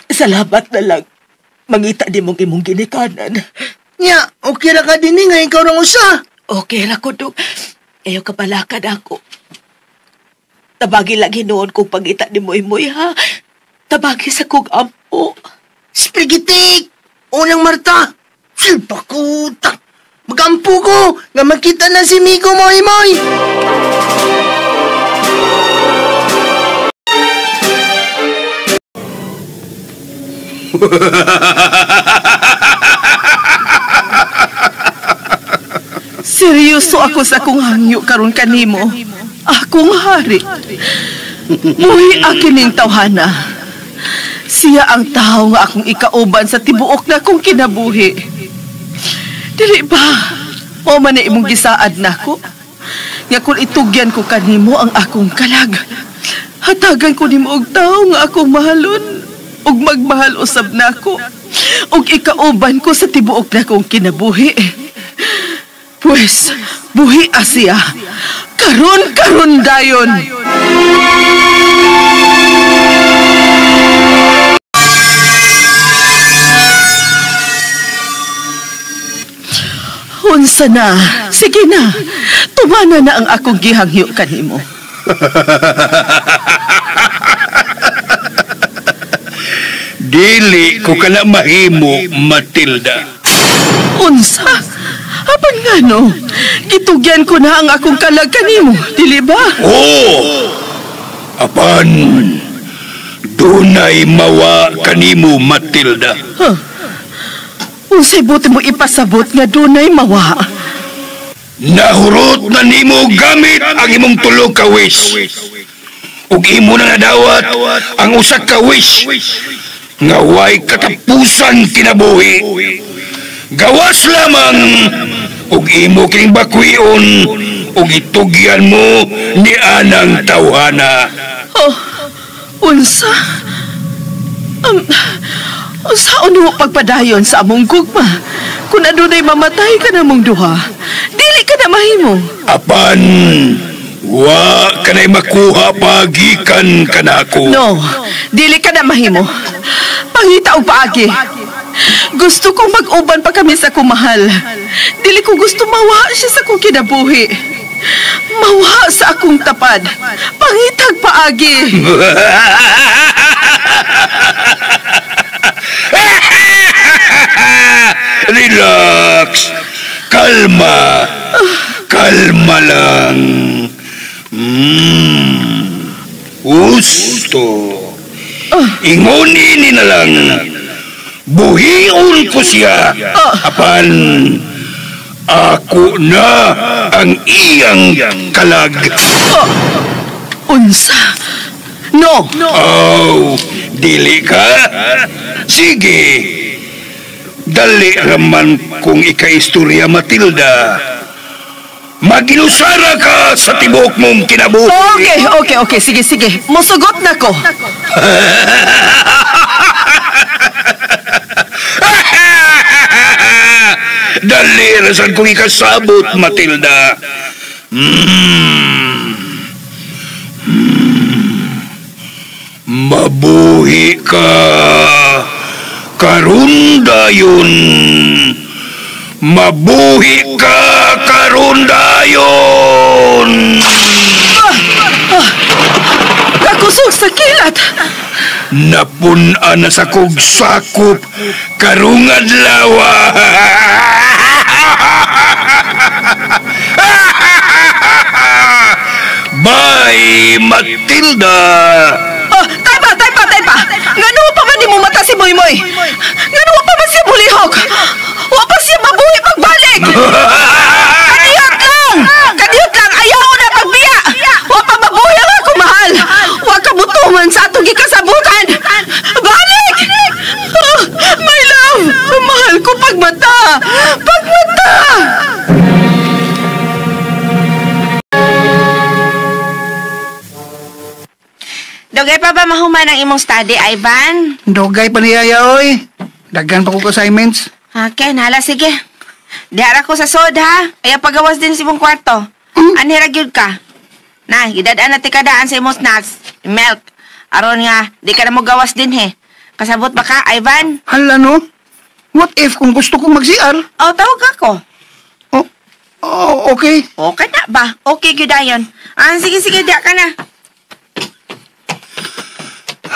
Salamat na lang. Mangita di mong imong ginikanan. Nya, okay ra ka din eh. Ngayon ikaw rang usa. Okay ra ko, dong. Ayaw kapalakad ako. Tabagi lang hinuon kong pangita ni Moy Moy, ha? Tabagi sa kong ampo. Sprigitik! Unang Marta! Silpakuta! Magampo ko! Nga makita na si Miko Moy Moy! Seryoso ako sa akong hangyo karon kanimo. Akong hari. Buhi akin ning tawhana. Siya ang tao nga akong ikauban sa tibuok na akong kinabuhi. Dili ba? O man na imong gisaad nako. Nga kung itugyan ko kanimo ang akong kalag. Hatagan ko nimo og tao nga akong mahalon ug magmahal usab nako. Ug ikauban ko sa tibuok na akong kinabuhi. Pues, buhi Asya. Karon karon dayon. Unsa na? Sige na. Tumana na ang akong gihangyo kanimo. Dili ko kana mahimo, Matilda. Unsa? Apan nga no? Gitugyan ko na ang akong kalag kanimo, dili ba? Oo! Apan, dunay mawa kanimo, Matilda. Huh? Unsay buti mo ipasabot nga dunay mawa? Nahurot na nimo gamit ang imong tulo ka wish. Ug imo na nadawat ang usa ka wish nga way katapusan kinabuhi. Gawas lamang ug imo kining bakwion ug itugyan mo ni anang tawhana. Oh, unsa? Unsaon mo pagpadayon sa among gugma? Kung adunay mamatay ka namong duha, dili ka na mahimo. Apan, wa ka na'y makuha pagikan kanako. No, dili ka na mahimo. Pangita og paagi. Gusto kong mag-uban pa kami sa kumahal. Dili ko gusto mawa siya sa akong kinabuhi. Mawa sa akong tapad. Pangitag paagi. Relax. Kalma. Kalma lang. Gusto. Ingonin ni na lang. Buhion ko siya. Apan, ako na ang iyang kalag. Unsa? No! No! Oh, dili ka? Sige. Dali raman kung ikaistorya, Matilda. Maginusara ka sa tibok mong kinabuhi. Okay. Sige. Musugot na ko. Dali rasan kong ikasabot, Matilda. Mabuhi ka karon dayon. Mabuhi ka karon dayon. Kakusog sa kilat. Napun-an na sa kog sakop karong adlaw. Bye, Matilda. Oh, taypa. Ngano pa man nimo mata si Moymoy? Ngano pa man siya mulihok? Wa pa siya mabuhi pagbalik. Kadiyot lang, ayaw na pagbiya. Wa pa mabuhi ang akong mahal. Wa ka butungan sa atong gikasabutan. Balik! Oh, my love, mahal ko pagmata. Pagmata! Dugay pa ba mahuman ang imong study, Ivan? Dugay pa niya, oy. Daghan pa ko assignments. Okay, nahala, sige. Dihara ko sa sod, ha? Ayaw pagawas din sa imong kwarto. Anhira gyud ka. Na, gidadaan na tikadaan sa imong snacks. Milk. Aron nga, di ka na mo gawas din, he. Kasabot ba ka, Ivan? Hala, no? What if kung gusto kong mag-CR? Oh, tawag ako. Oh, okay. Okay na ba? Okay, gyud ayon. Ah, sige, diha ka na.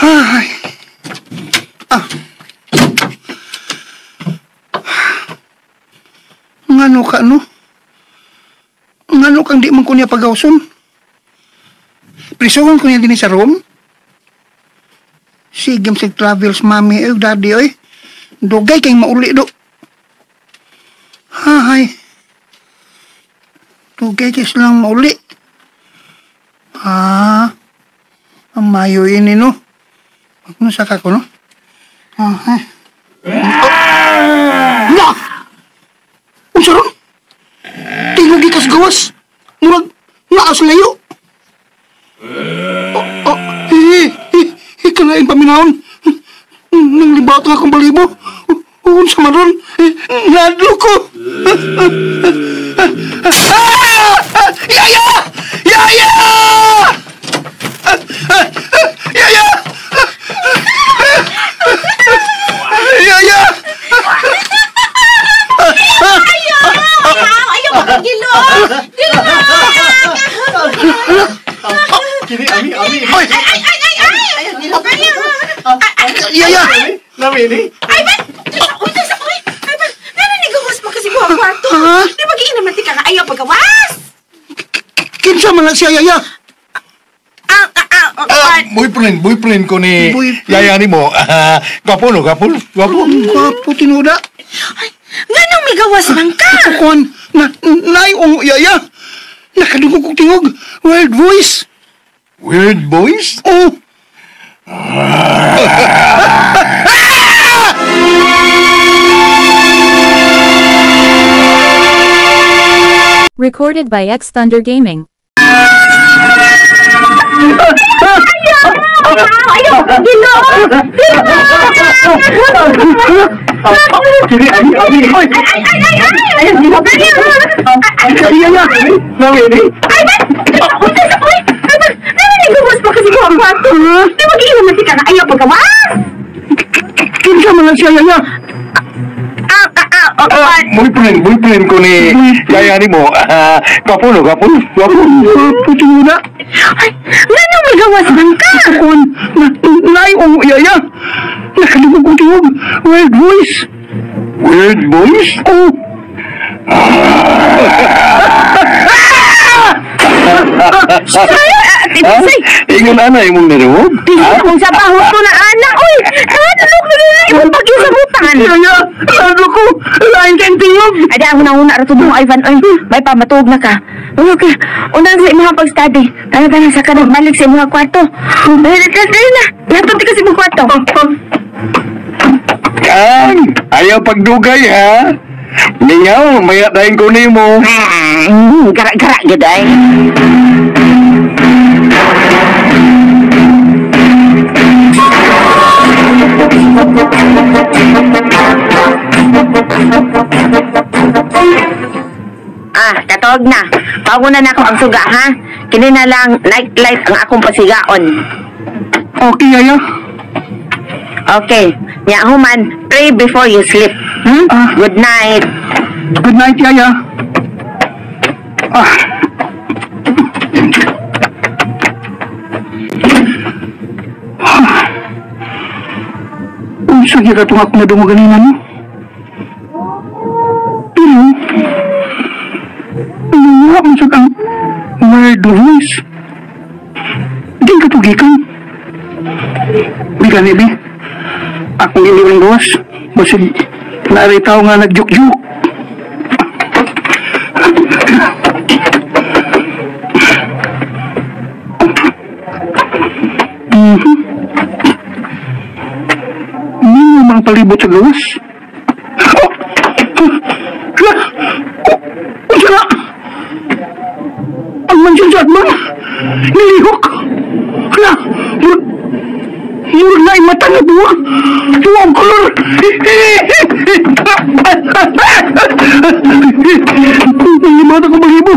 Ay. Ah. Ngano ka, no? Ngano kang di man ko niya pagawson? Prisuhan ko niya din sa room? Sige, sig travels, mami, oy, daddy, oy. Dugay kay mauli, do. Hay. Dugay kay silang mauli. Ah. Ang mayo ini, no? Ano saka ko, no? Ah, eh. Oh. Na! Unsa ron? Tingog ikas gawas. Murag, naas layo. Oh, kalain paminahon. Nang libaot nga akong balibo. Unsa man ron? Nadlo ko. Ah! Yaya! Yaya! Yaya! Yaya! Ayaw! Ayaw makagilo! Dili na! Kini, ami! Ay! Yaya! Nami, ni? Ay, ba? Uy, uy! Ay, ba? Nananigawas mo kasi buha kwarto. Di ba giinom na tika ka? Ayaw pagawas! Kinsa man lang siya, Yaya? Boyfriend ko ni Yaya ni mo. Gwapo, no? Gwapo. Gwapo, tinuda. Ay, nganong may gawas man ka? Kuan, naayong Yaya. Nakadungog kong tingog. Weird voice. Weird voice? Oh. Recorded by X Thunder Gaming. Ayaw! Ginoo! Kini, ami! Ay! Yaya! Nami, ni? Ay, ba? Uy, uy! Ay, ba? Nananigawas pa kasi buha kwarto. Di ba giinom na tika ka? Ayaw pagawas! Kinsa man lang siya, Yaya? Boyfriend ko ni Yaya ni mo. Gwapo, no? Gwapo. Gwapo, tinuda. Ay, nganong may gawas man ka? Kuan, naayong Yaya. Nakadungog kong tingog. Weird voice. Weird voice? Oh. Ingon ana imong naruog? Kung sa bahot ko na anak, uy! Kadlok na Imong pagkisabutan. Yaya, lalo ko. Lain kang tingog. Ay, ang una-una rato mo, Ivan. Oy, may pamatuog na ka. Okay, unang sa imong pag-study. Tana-tana sa ka nagbalik sa imong kwarto. Dali na. Lahat ka sa imong kwarto. Kang, ayaw pagdugay ha. Mingaw, maya dahin ko nimo. Gara-gara gid ay. Ah, katog na. Paguna na ako ang suga, ha? Kini na lang night light ang akong pasigaon. Okay, Yaya. Okay. Nya human, pray before you sleep. Hmm? Good night. Good night, Yaya. Ah. Unsa gyud katong ako nadungog ganina, no? Pero, luwa man sad ang weird voice. Di ka tugikan. Di ka ni, bi. Akong iliwang gawas. Basig, naaritaw nga nagjuk-juk. Hindi mga palibot sa gawas. Oh! Hala! Oh! Unsa na? Ang mansyon sa atbang! Nilihok! Hala! Murag na imata nga duwa! Duwa ang kolor! Nangimata ko balibo!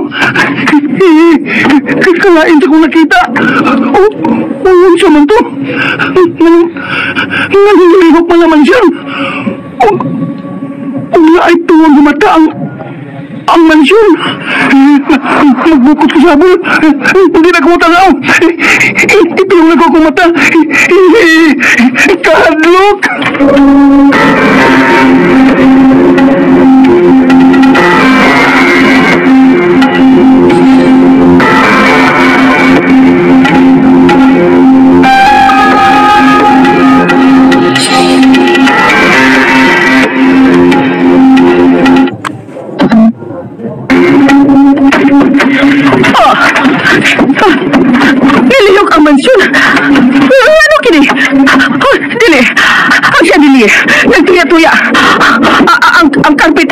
Kalain sa kong nakita! Oh! Unsa man to? Nangilihok man naman siya! Ang naay tuwang mata ang mansyon! Nagbukot ko sa habol! Hindi na ko matanaw! Ipilong na ko akong mata! Kahadlok! Niliyok ang mansyon. Ano kini? Dili. Ang chandelier. Nagtuya-tuya. Ang carpet.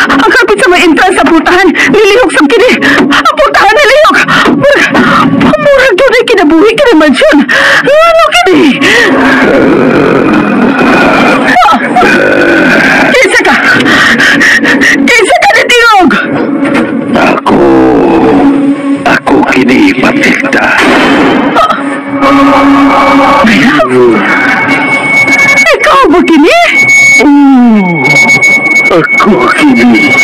Ang carpet sa may entrance sa pultahan. Nilihok sa kini. Ang pultahan nilihok. Murag doon ay kinabuhi kini mansyon. Ano kini? Kinsa ka? Kinsa ka ni Tingog? Ako kini Matilda. Ikaw ba kini? Ako kini.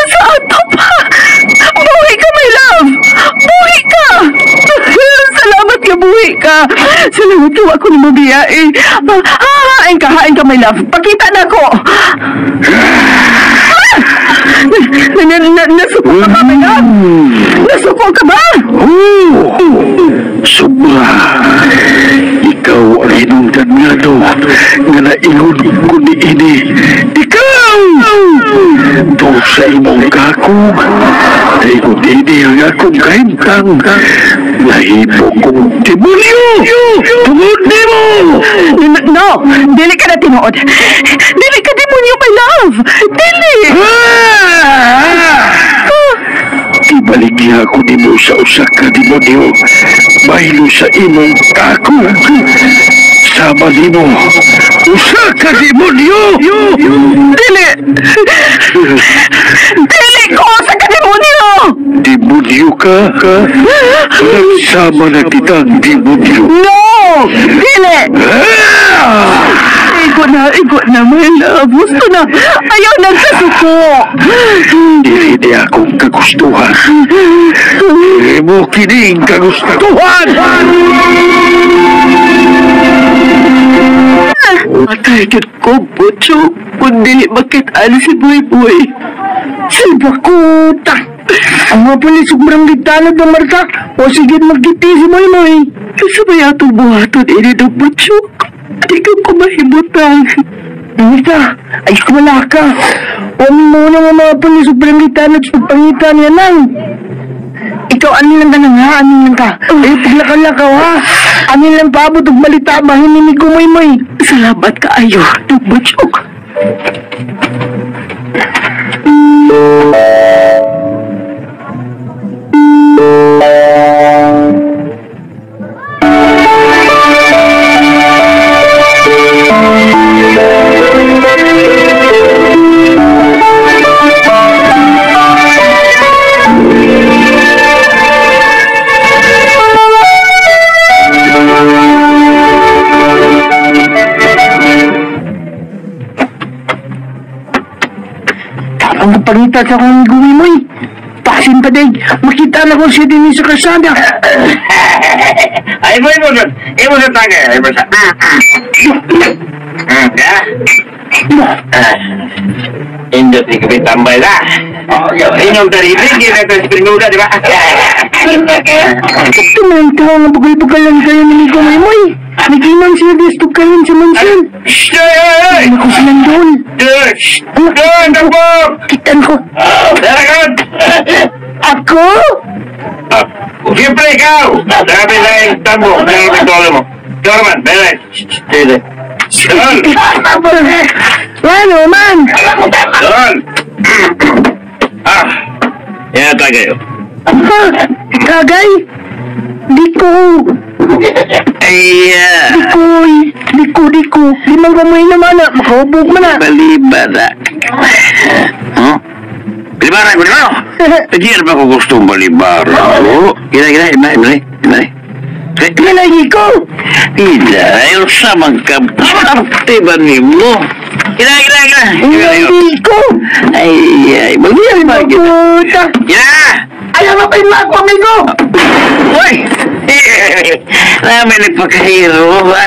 Sa ato pa! Buhi ka, my love! Buhi ka! Salamat ka, buhi ka! Salamat ka, ako ni mabiya eh. Hain ka, my love. Pakita na ako! Nasuko ka ba, my love? Nasuko ka ba? Oo! Sobra! Ikaw ang hinungdan nga no, nga naingon ko ni ini. Ikaw! Doon sa imong kakog, naingon ini ang akong kahimtang. Nahibo kong demonyo! Tungod nimo! No! Dili ka na tinuod. Dili ka demonyo, my love! Dili! Ibalik niya ako nimo sa usa ka demonyo. Bahilo sa imong kakog. Sama nimo, usa ka demonyo! Dili! Dili ko usa ka demonyo! Demonyo ka? Nagsama na kitang demonyo. No! Dili! Igo na, my love. Gusto na. Ayaw nang kasuko. Dili niya akong kagustuhan. Dili mo kining kagustuhan! Atay, jud ko, Butcho. Kung dili makitaan si Boy Boy. Si Bakuta! Ang mga pulis, sobrang gitalad ng Marta. O sige, magkiti si Moy Moy. Kasi may atong buhaton ini ng Butcho. Di ko kumahimutang. Nita, ay wala ka. Huwag mo na nga mga pulis o palangitan at pagpangitan niya lang. Ikaw, anin lang ka na nga, anin lang ka. Ay, paglakaw-lakaw ha. Anin lang paabot og balita, bahin ni Kumoy-moy. Salamat kaayo, Butchok. Ang pangita sa akong guwi mo'y. Pasin pa din. Makita na ko siya din sa kasada. Ay, mo, imo sa. Imo sa tagay. Imo sa. Ya. Indot ni kami tambay la. Inyong taribig, ginagawa sa Primuda, di ba? Ito na ang tao nga bugal-bugal lang kayo ni Gumoy mo'y. Naginan sila dito kayo sa mansyon. Shh! Ay! Ano ko silang doon? Shh! Doon! Tambok! Kitan ko. Daragan! Ako? Siyempre ikaw! Sabi na yung tambok. Meron yung tolo mo. Dorman, meron. Sige. Doon! Ano man? Doon! Ah! Yan tagay. Ha? Tagay? Di ko. Ay, Dikoy. Diko, diko. Limang kamay naman na. Makahubog man na. Balibara. Huh? Balibara, balibara! Hindi ba ko gustong balibara? Gila, gila, ima, ima, ima. Ginagi ko! Ila, ayaw sa magkaparte ba ni mo? Gila, gila, gila. Hindi ko! Ay, ay, balibara, Puta! Gila! Ayaw na pa yung ako, amigo! Uy! Namin nagpakahiro ba?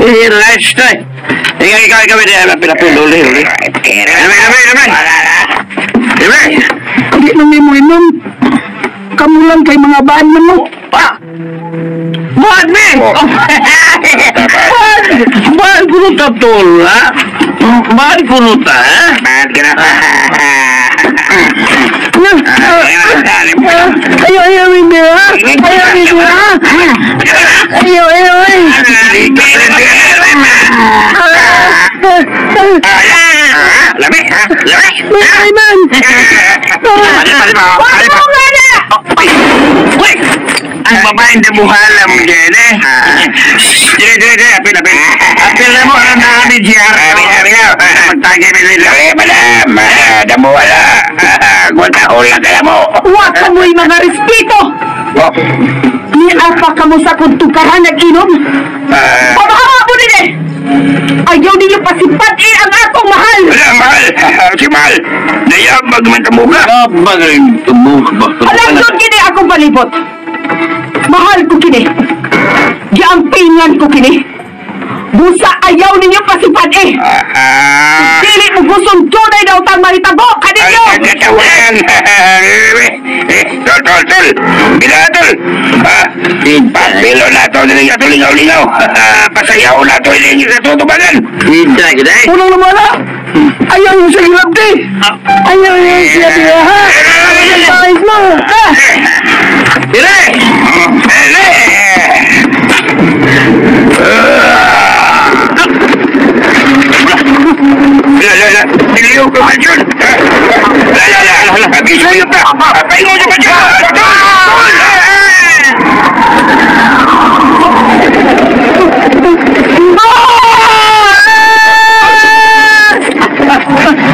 Rest eh. Ikaw, ikaw, ikaw, ikaw, ikaw, uli, uli. Amen, amen, amen. Amen. Hindi nang mo inom. Kamu lang kay mga baan man mo. Pa! Buhat, me! Buhat! Buhat kuno ta, tol, ha? Buhat kuno ta, ha? Buhat ka na. Ayaw, ayaw, hindi, ha? Ayaw, hindi, ha? Ayaw, ayaw, ay! Lami, ha? Lami! Ay, man! Pali, pali, pali. Uy! Ang babaeng damuhalam dyan, eh. Dire, dire, dire. Apil, apil. Apil na mo, ang namin siya. Apil, apil. Magtagay, apil. Apil, madam. Damuhala. Gwanta, hula ka na mo. Wa ka mo'y mga respeto! Niapa ka mo sa kuntukaran nag-inom? Pamakawa mo din eh! Ayaw ninyo pasipad-in ang akong mahal! Wala, mahal. Si mahal. Nayabag man tamuga. Nayabag rin tamuga. Alam doon kini akong palibot. Mahal ko kini. Giampingan ko kini. Busa ayaw ninyo pasipad eh. Dili mo gustong dunay daw tang mahitabo kaninyo. Ay, katawan. Tol, tol, tol. Bila, tol. Papilo na to. Lingaw, lingaw, lingaw. Pasayaw na to. Ilingi sa tutubagan. Kita, kita. Unang lumala! Ayaw yung sa ilabdi! Ayaw yung siya siya, ha? Ang pangis mo! Ha? Dire! Dire! La, la, la! Iliw ko man yun! La, la, la! Pag-isuyo pa! Paingon sa man yun!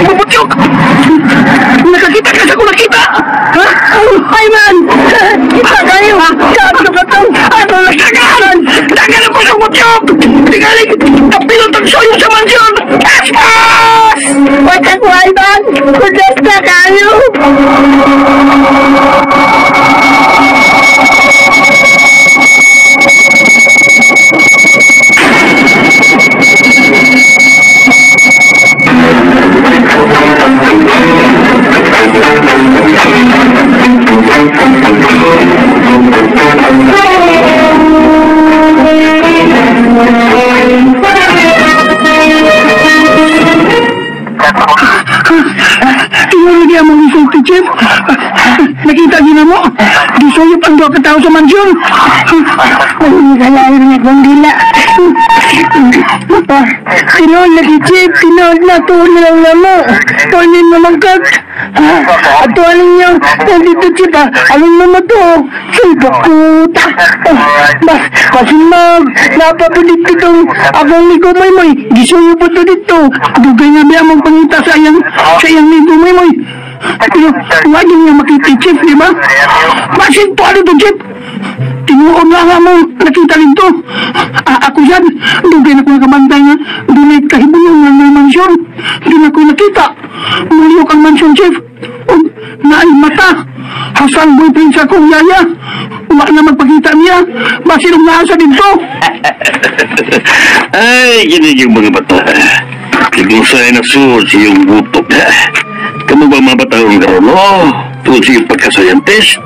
Bubutyok! Nakakita ka sa kung nakita! Ha? Ay man! Kita kayo! Kato ka to! Ano nagsagaan? Tanggal ko sa butyok! Tingaling! Kapilot ang soyo sa mansyon! Aspas! Huwag kang man! Kudas na kayo! duha ka tao sa mansyon. Ay, kalain niya kong dila. Tinood lagi, Chief. Tinood na. Tuon na lang namo. Tuonin mo magkat. Ato ninyo. Nandito, Chief, ah. Alin mo mo to? Silpak puta. Bas, kasimag. Napapalit itong akong ligo may moy. Gisuyo po to dito. Dugay nga biya mong pangita sa iyang ligo may moy. Pero wala niya makita, Chief, di ba? Basin po ano to, Chief? Tinuon nga nga mo nakita dito. Ako yan, dugay na ko nakabantay nga. Dunay kahibulong nga may mansyon. Doon ako nakita. Muliyok ang mansyon, Chief. O, naay mata. Hasang boyfriend sa akong yaya. Wa na magpakita niya. Basin ang naasa dito. Ay, gini yung mga bata. Sigusay na suod sa iyong butok. Kamu ba mga bata ang karoon? Oh, tungod sa iyong pagkasayantist.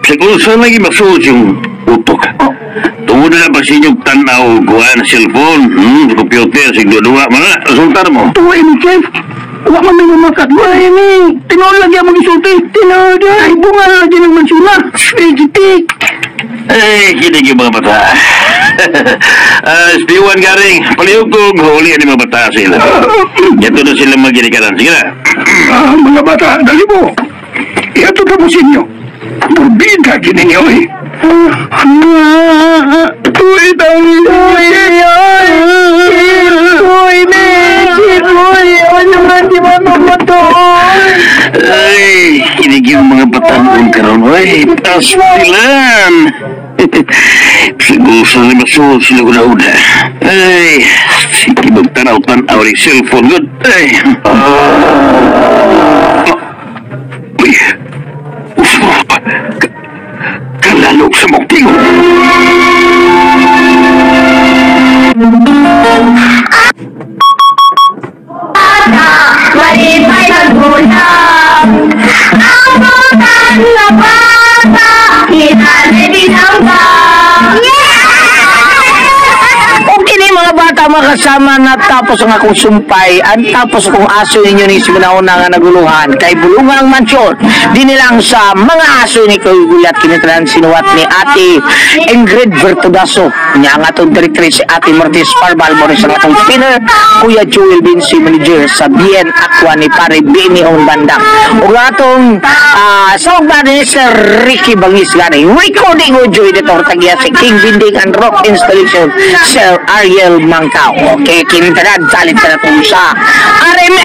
Sigusay lagi masuod sa iyong utok. Tungod na ba sa inyong tanaw, kuha na cellphone, computer, sigduduwa, mga resulta mo. Tuwa ni Chief. Wa man may mamakat. Wala ni. Tinood lagi ang mag-isulti. Tinood. Ay, bunga lagi ng mansuna. Gitik. Ay, kinig yung mga bata. SPO1 garing, palihog kong huli ang mga bata sila. Ganito na sila maginikaran. Sige na. Mga bata, dali mo. Ihatod na mo sa inyo. Morbida gini niyo eh. Uy, tawin niyo. Uy, Chief. Uy, ano man, di ba mapatuoy? Ay, kinig yung mga bata noon karon. Ay, pastilan. Siguro ni masuod sila ko na. Ay, sige magtanaw-tanaw rin cellphone. Good. Ay. Uy. Kalalog sa muktingo. Malipay magulang. Ang butang na bata, hinanay binangga. Okay na mga bata makasama na tapos ang akong sumpay, ang tapos akong aso ninyo ni Simunauna nga naguluhan kay Bulungang Mansyon. Di nilang sa mga aso ni Kuy Gulat kinitran sinuwat ni Ate Ingrid Vertudaso. Niya ang atong directrice si Ate Martis Parbal mo sa atong spinner Kuya Joel Vinci manager sa BN Aqua ni Pare Bini Ong Bandak. Ug atong sa ni Sir Ricky Bangis gani recording audio editor tagya si King Binding and Rock Installation Sir Ariel Mangkao. Okay, kinitanan salit sa natong sa RM.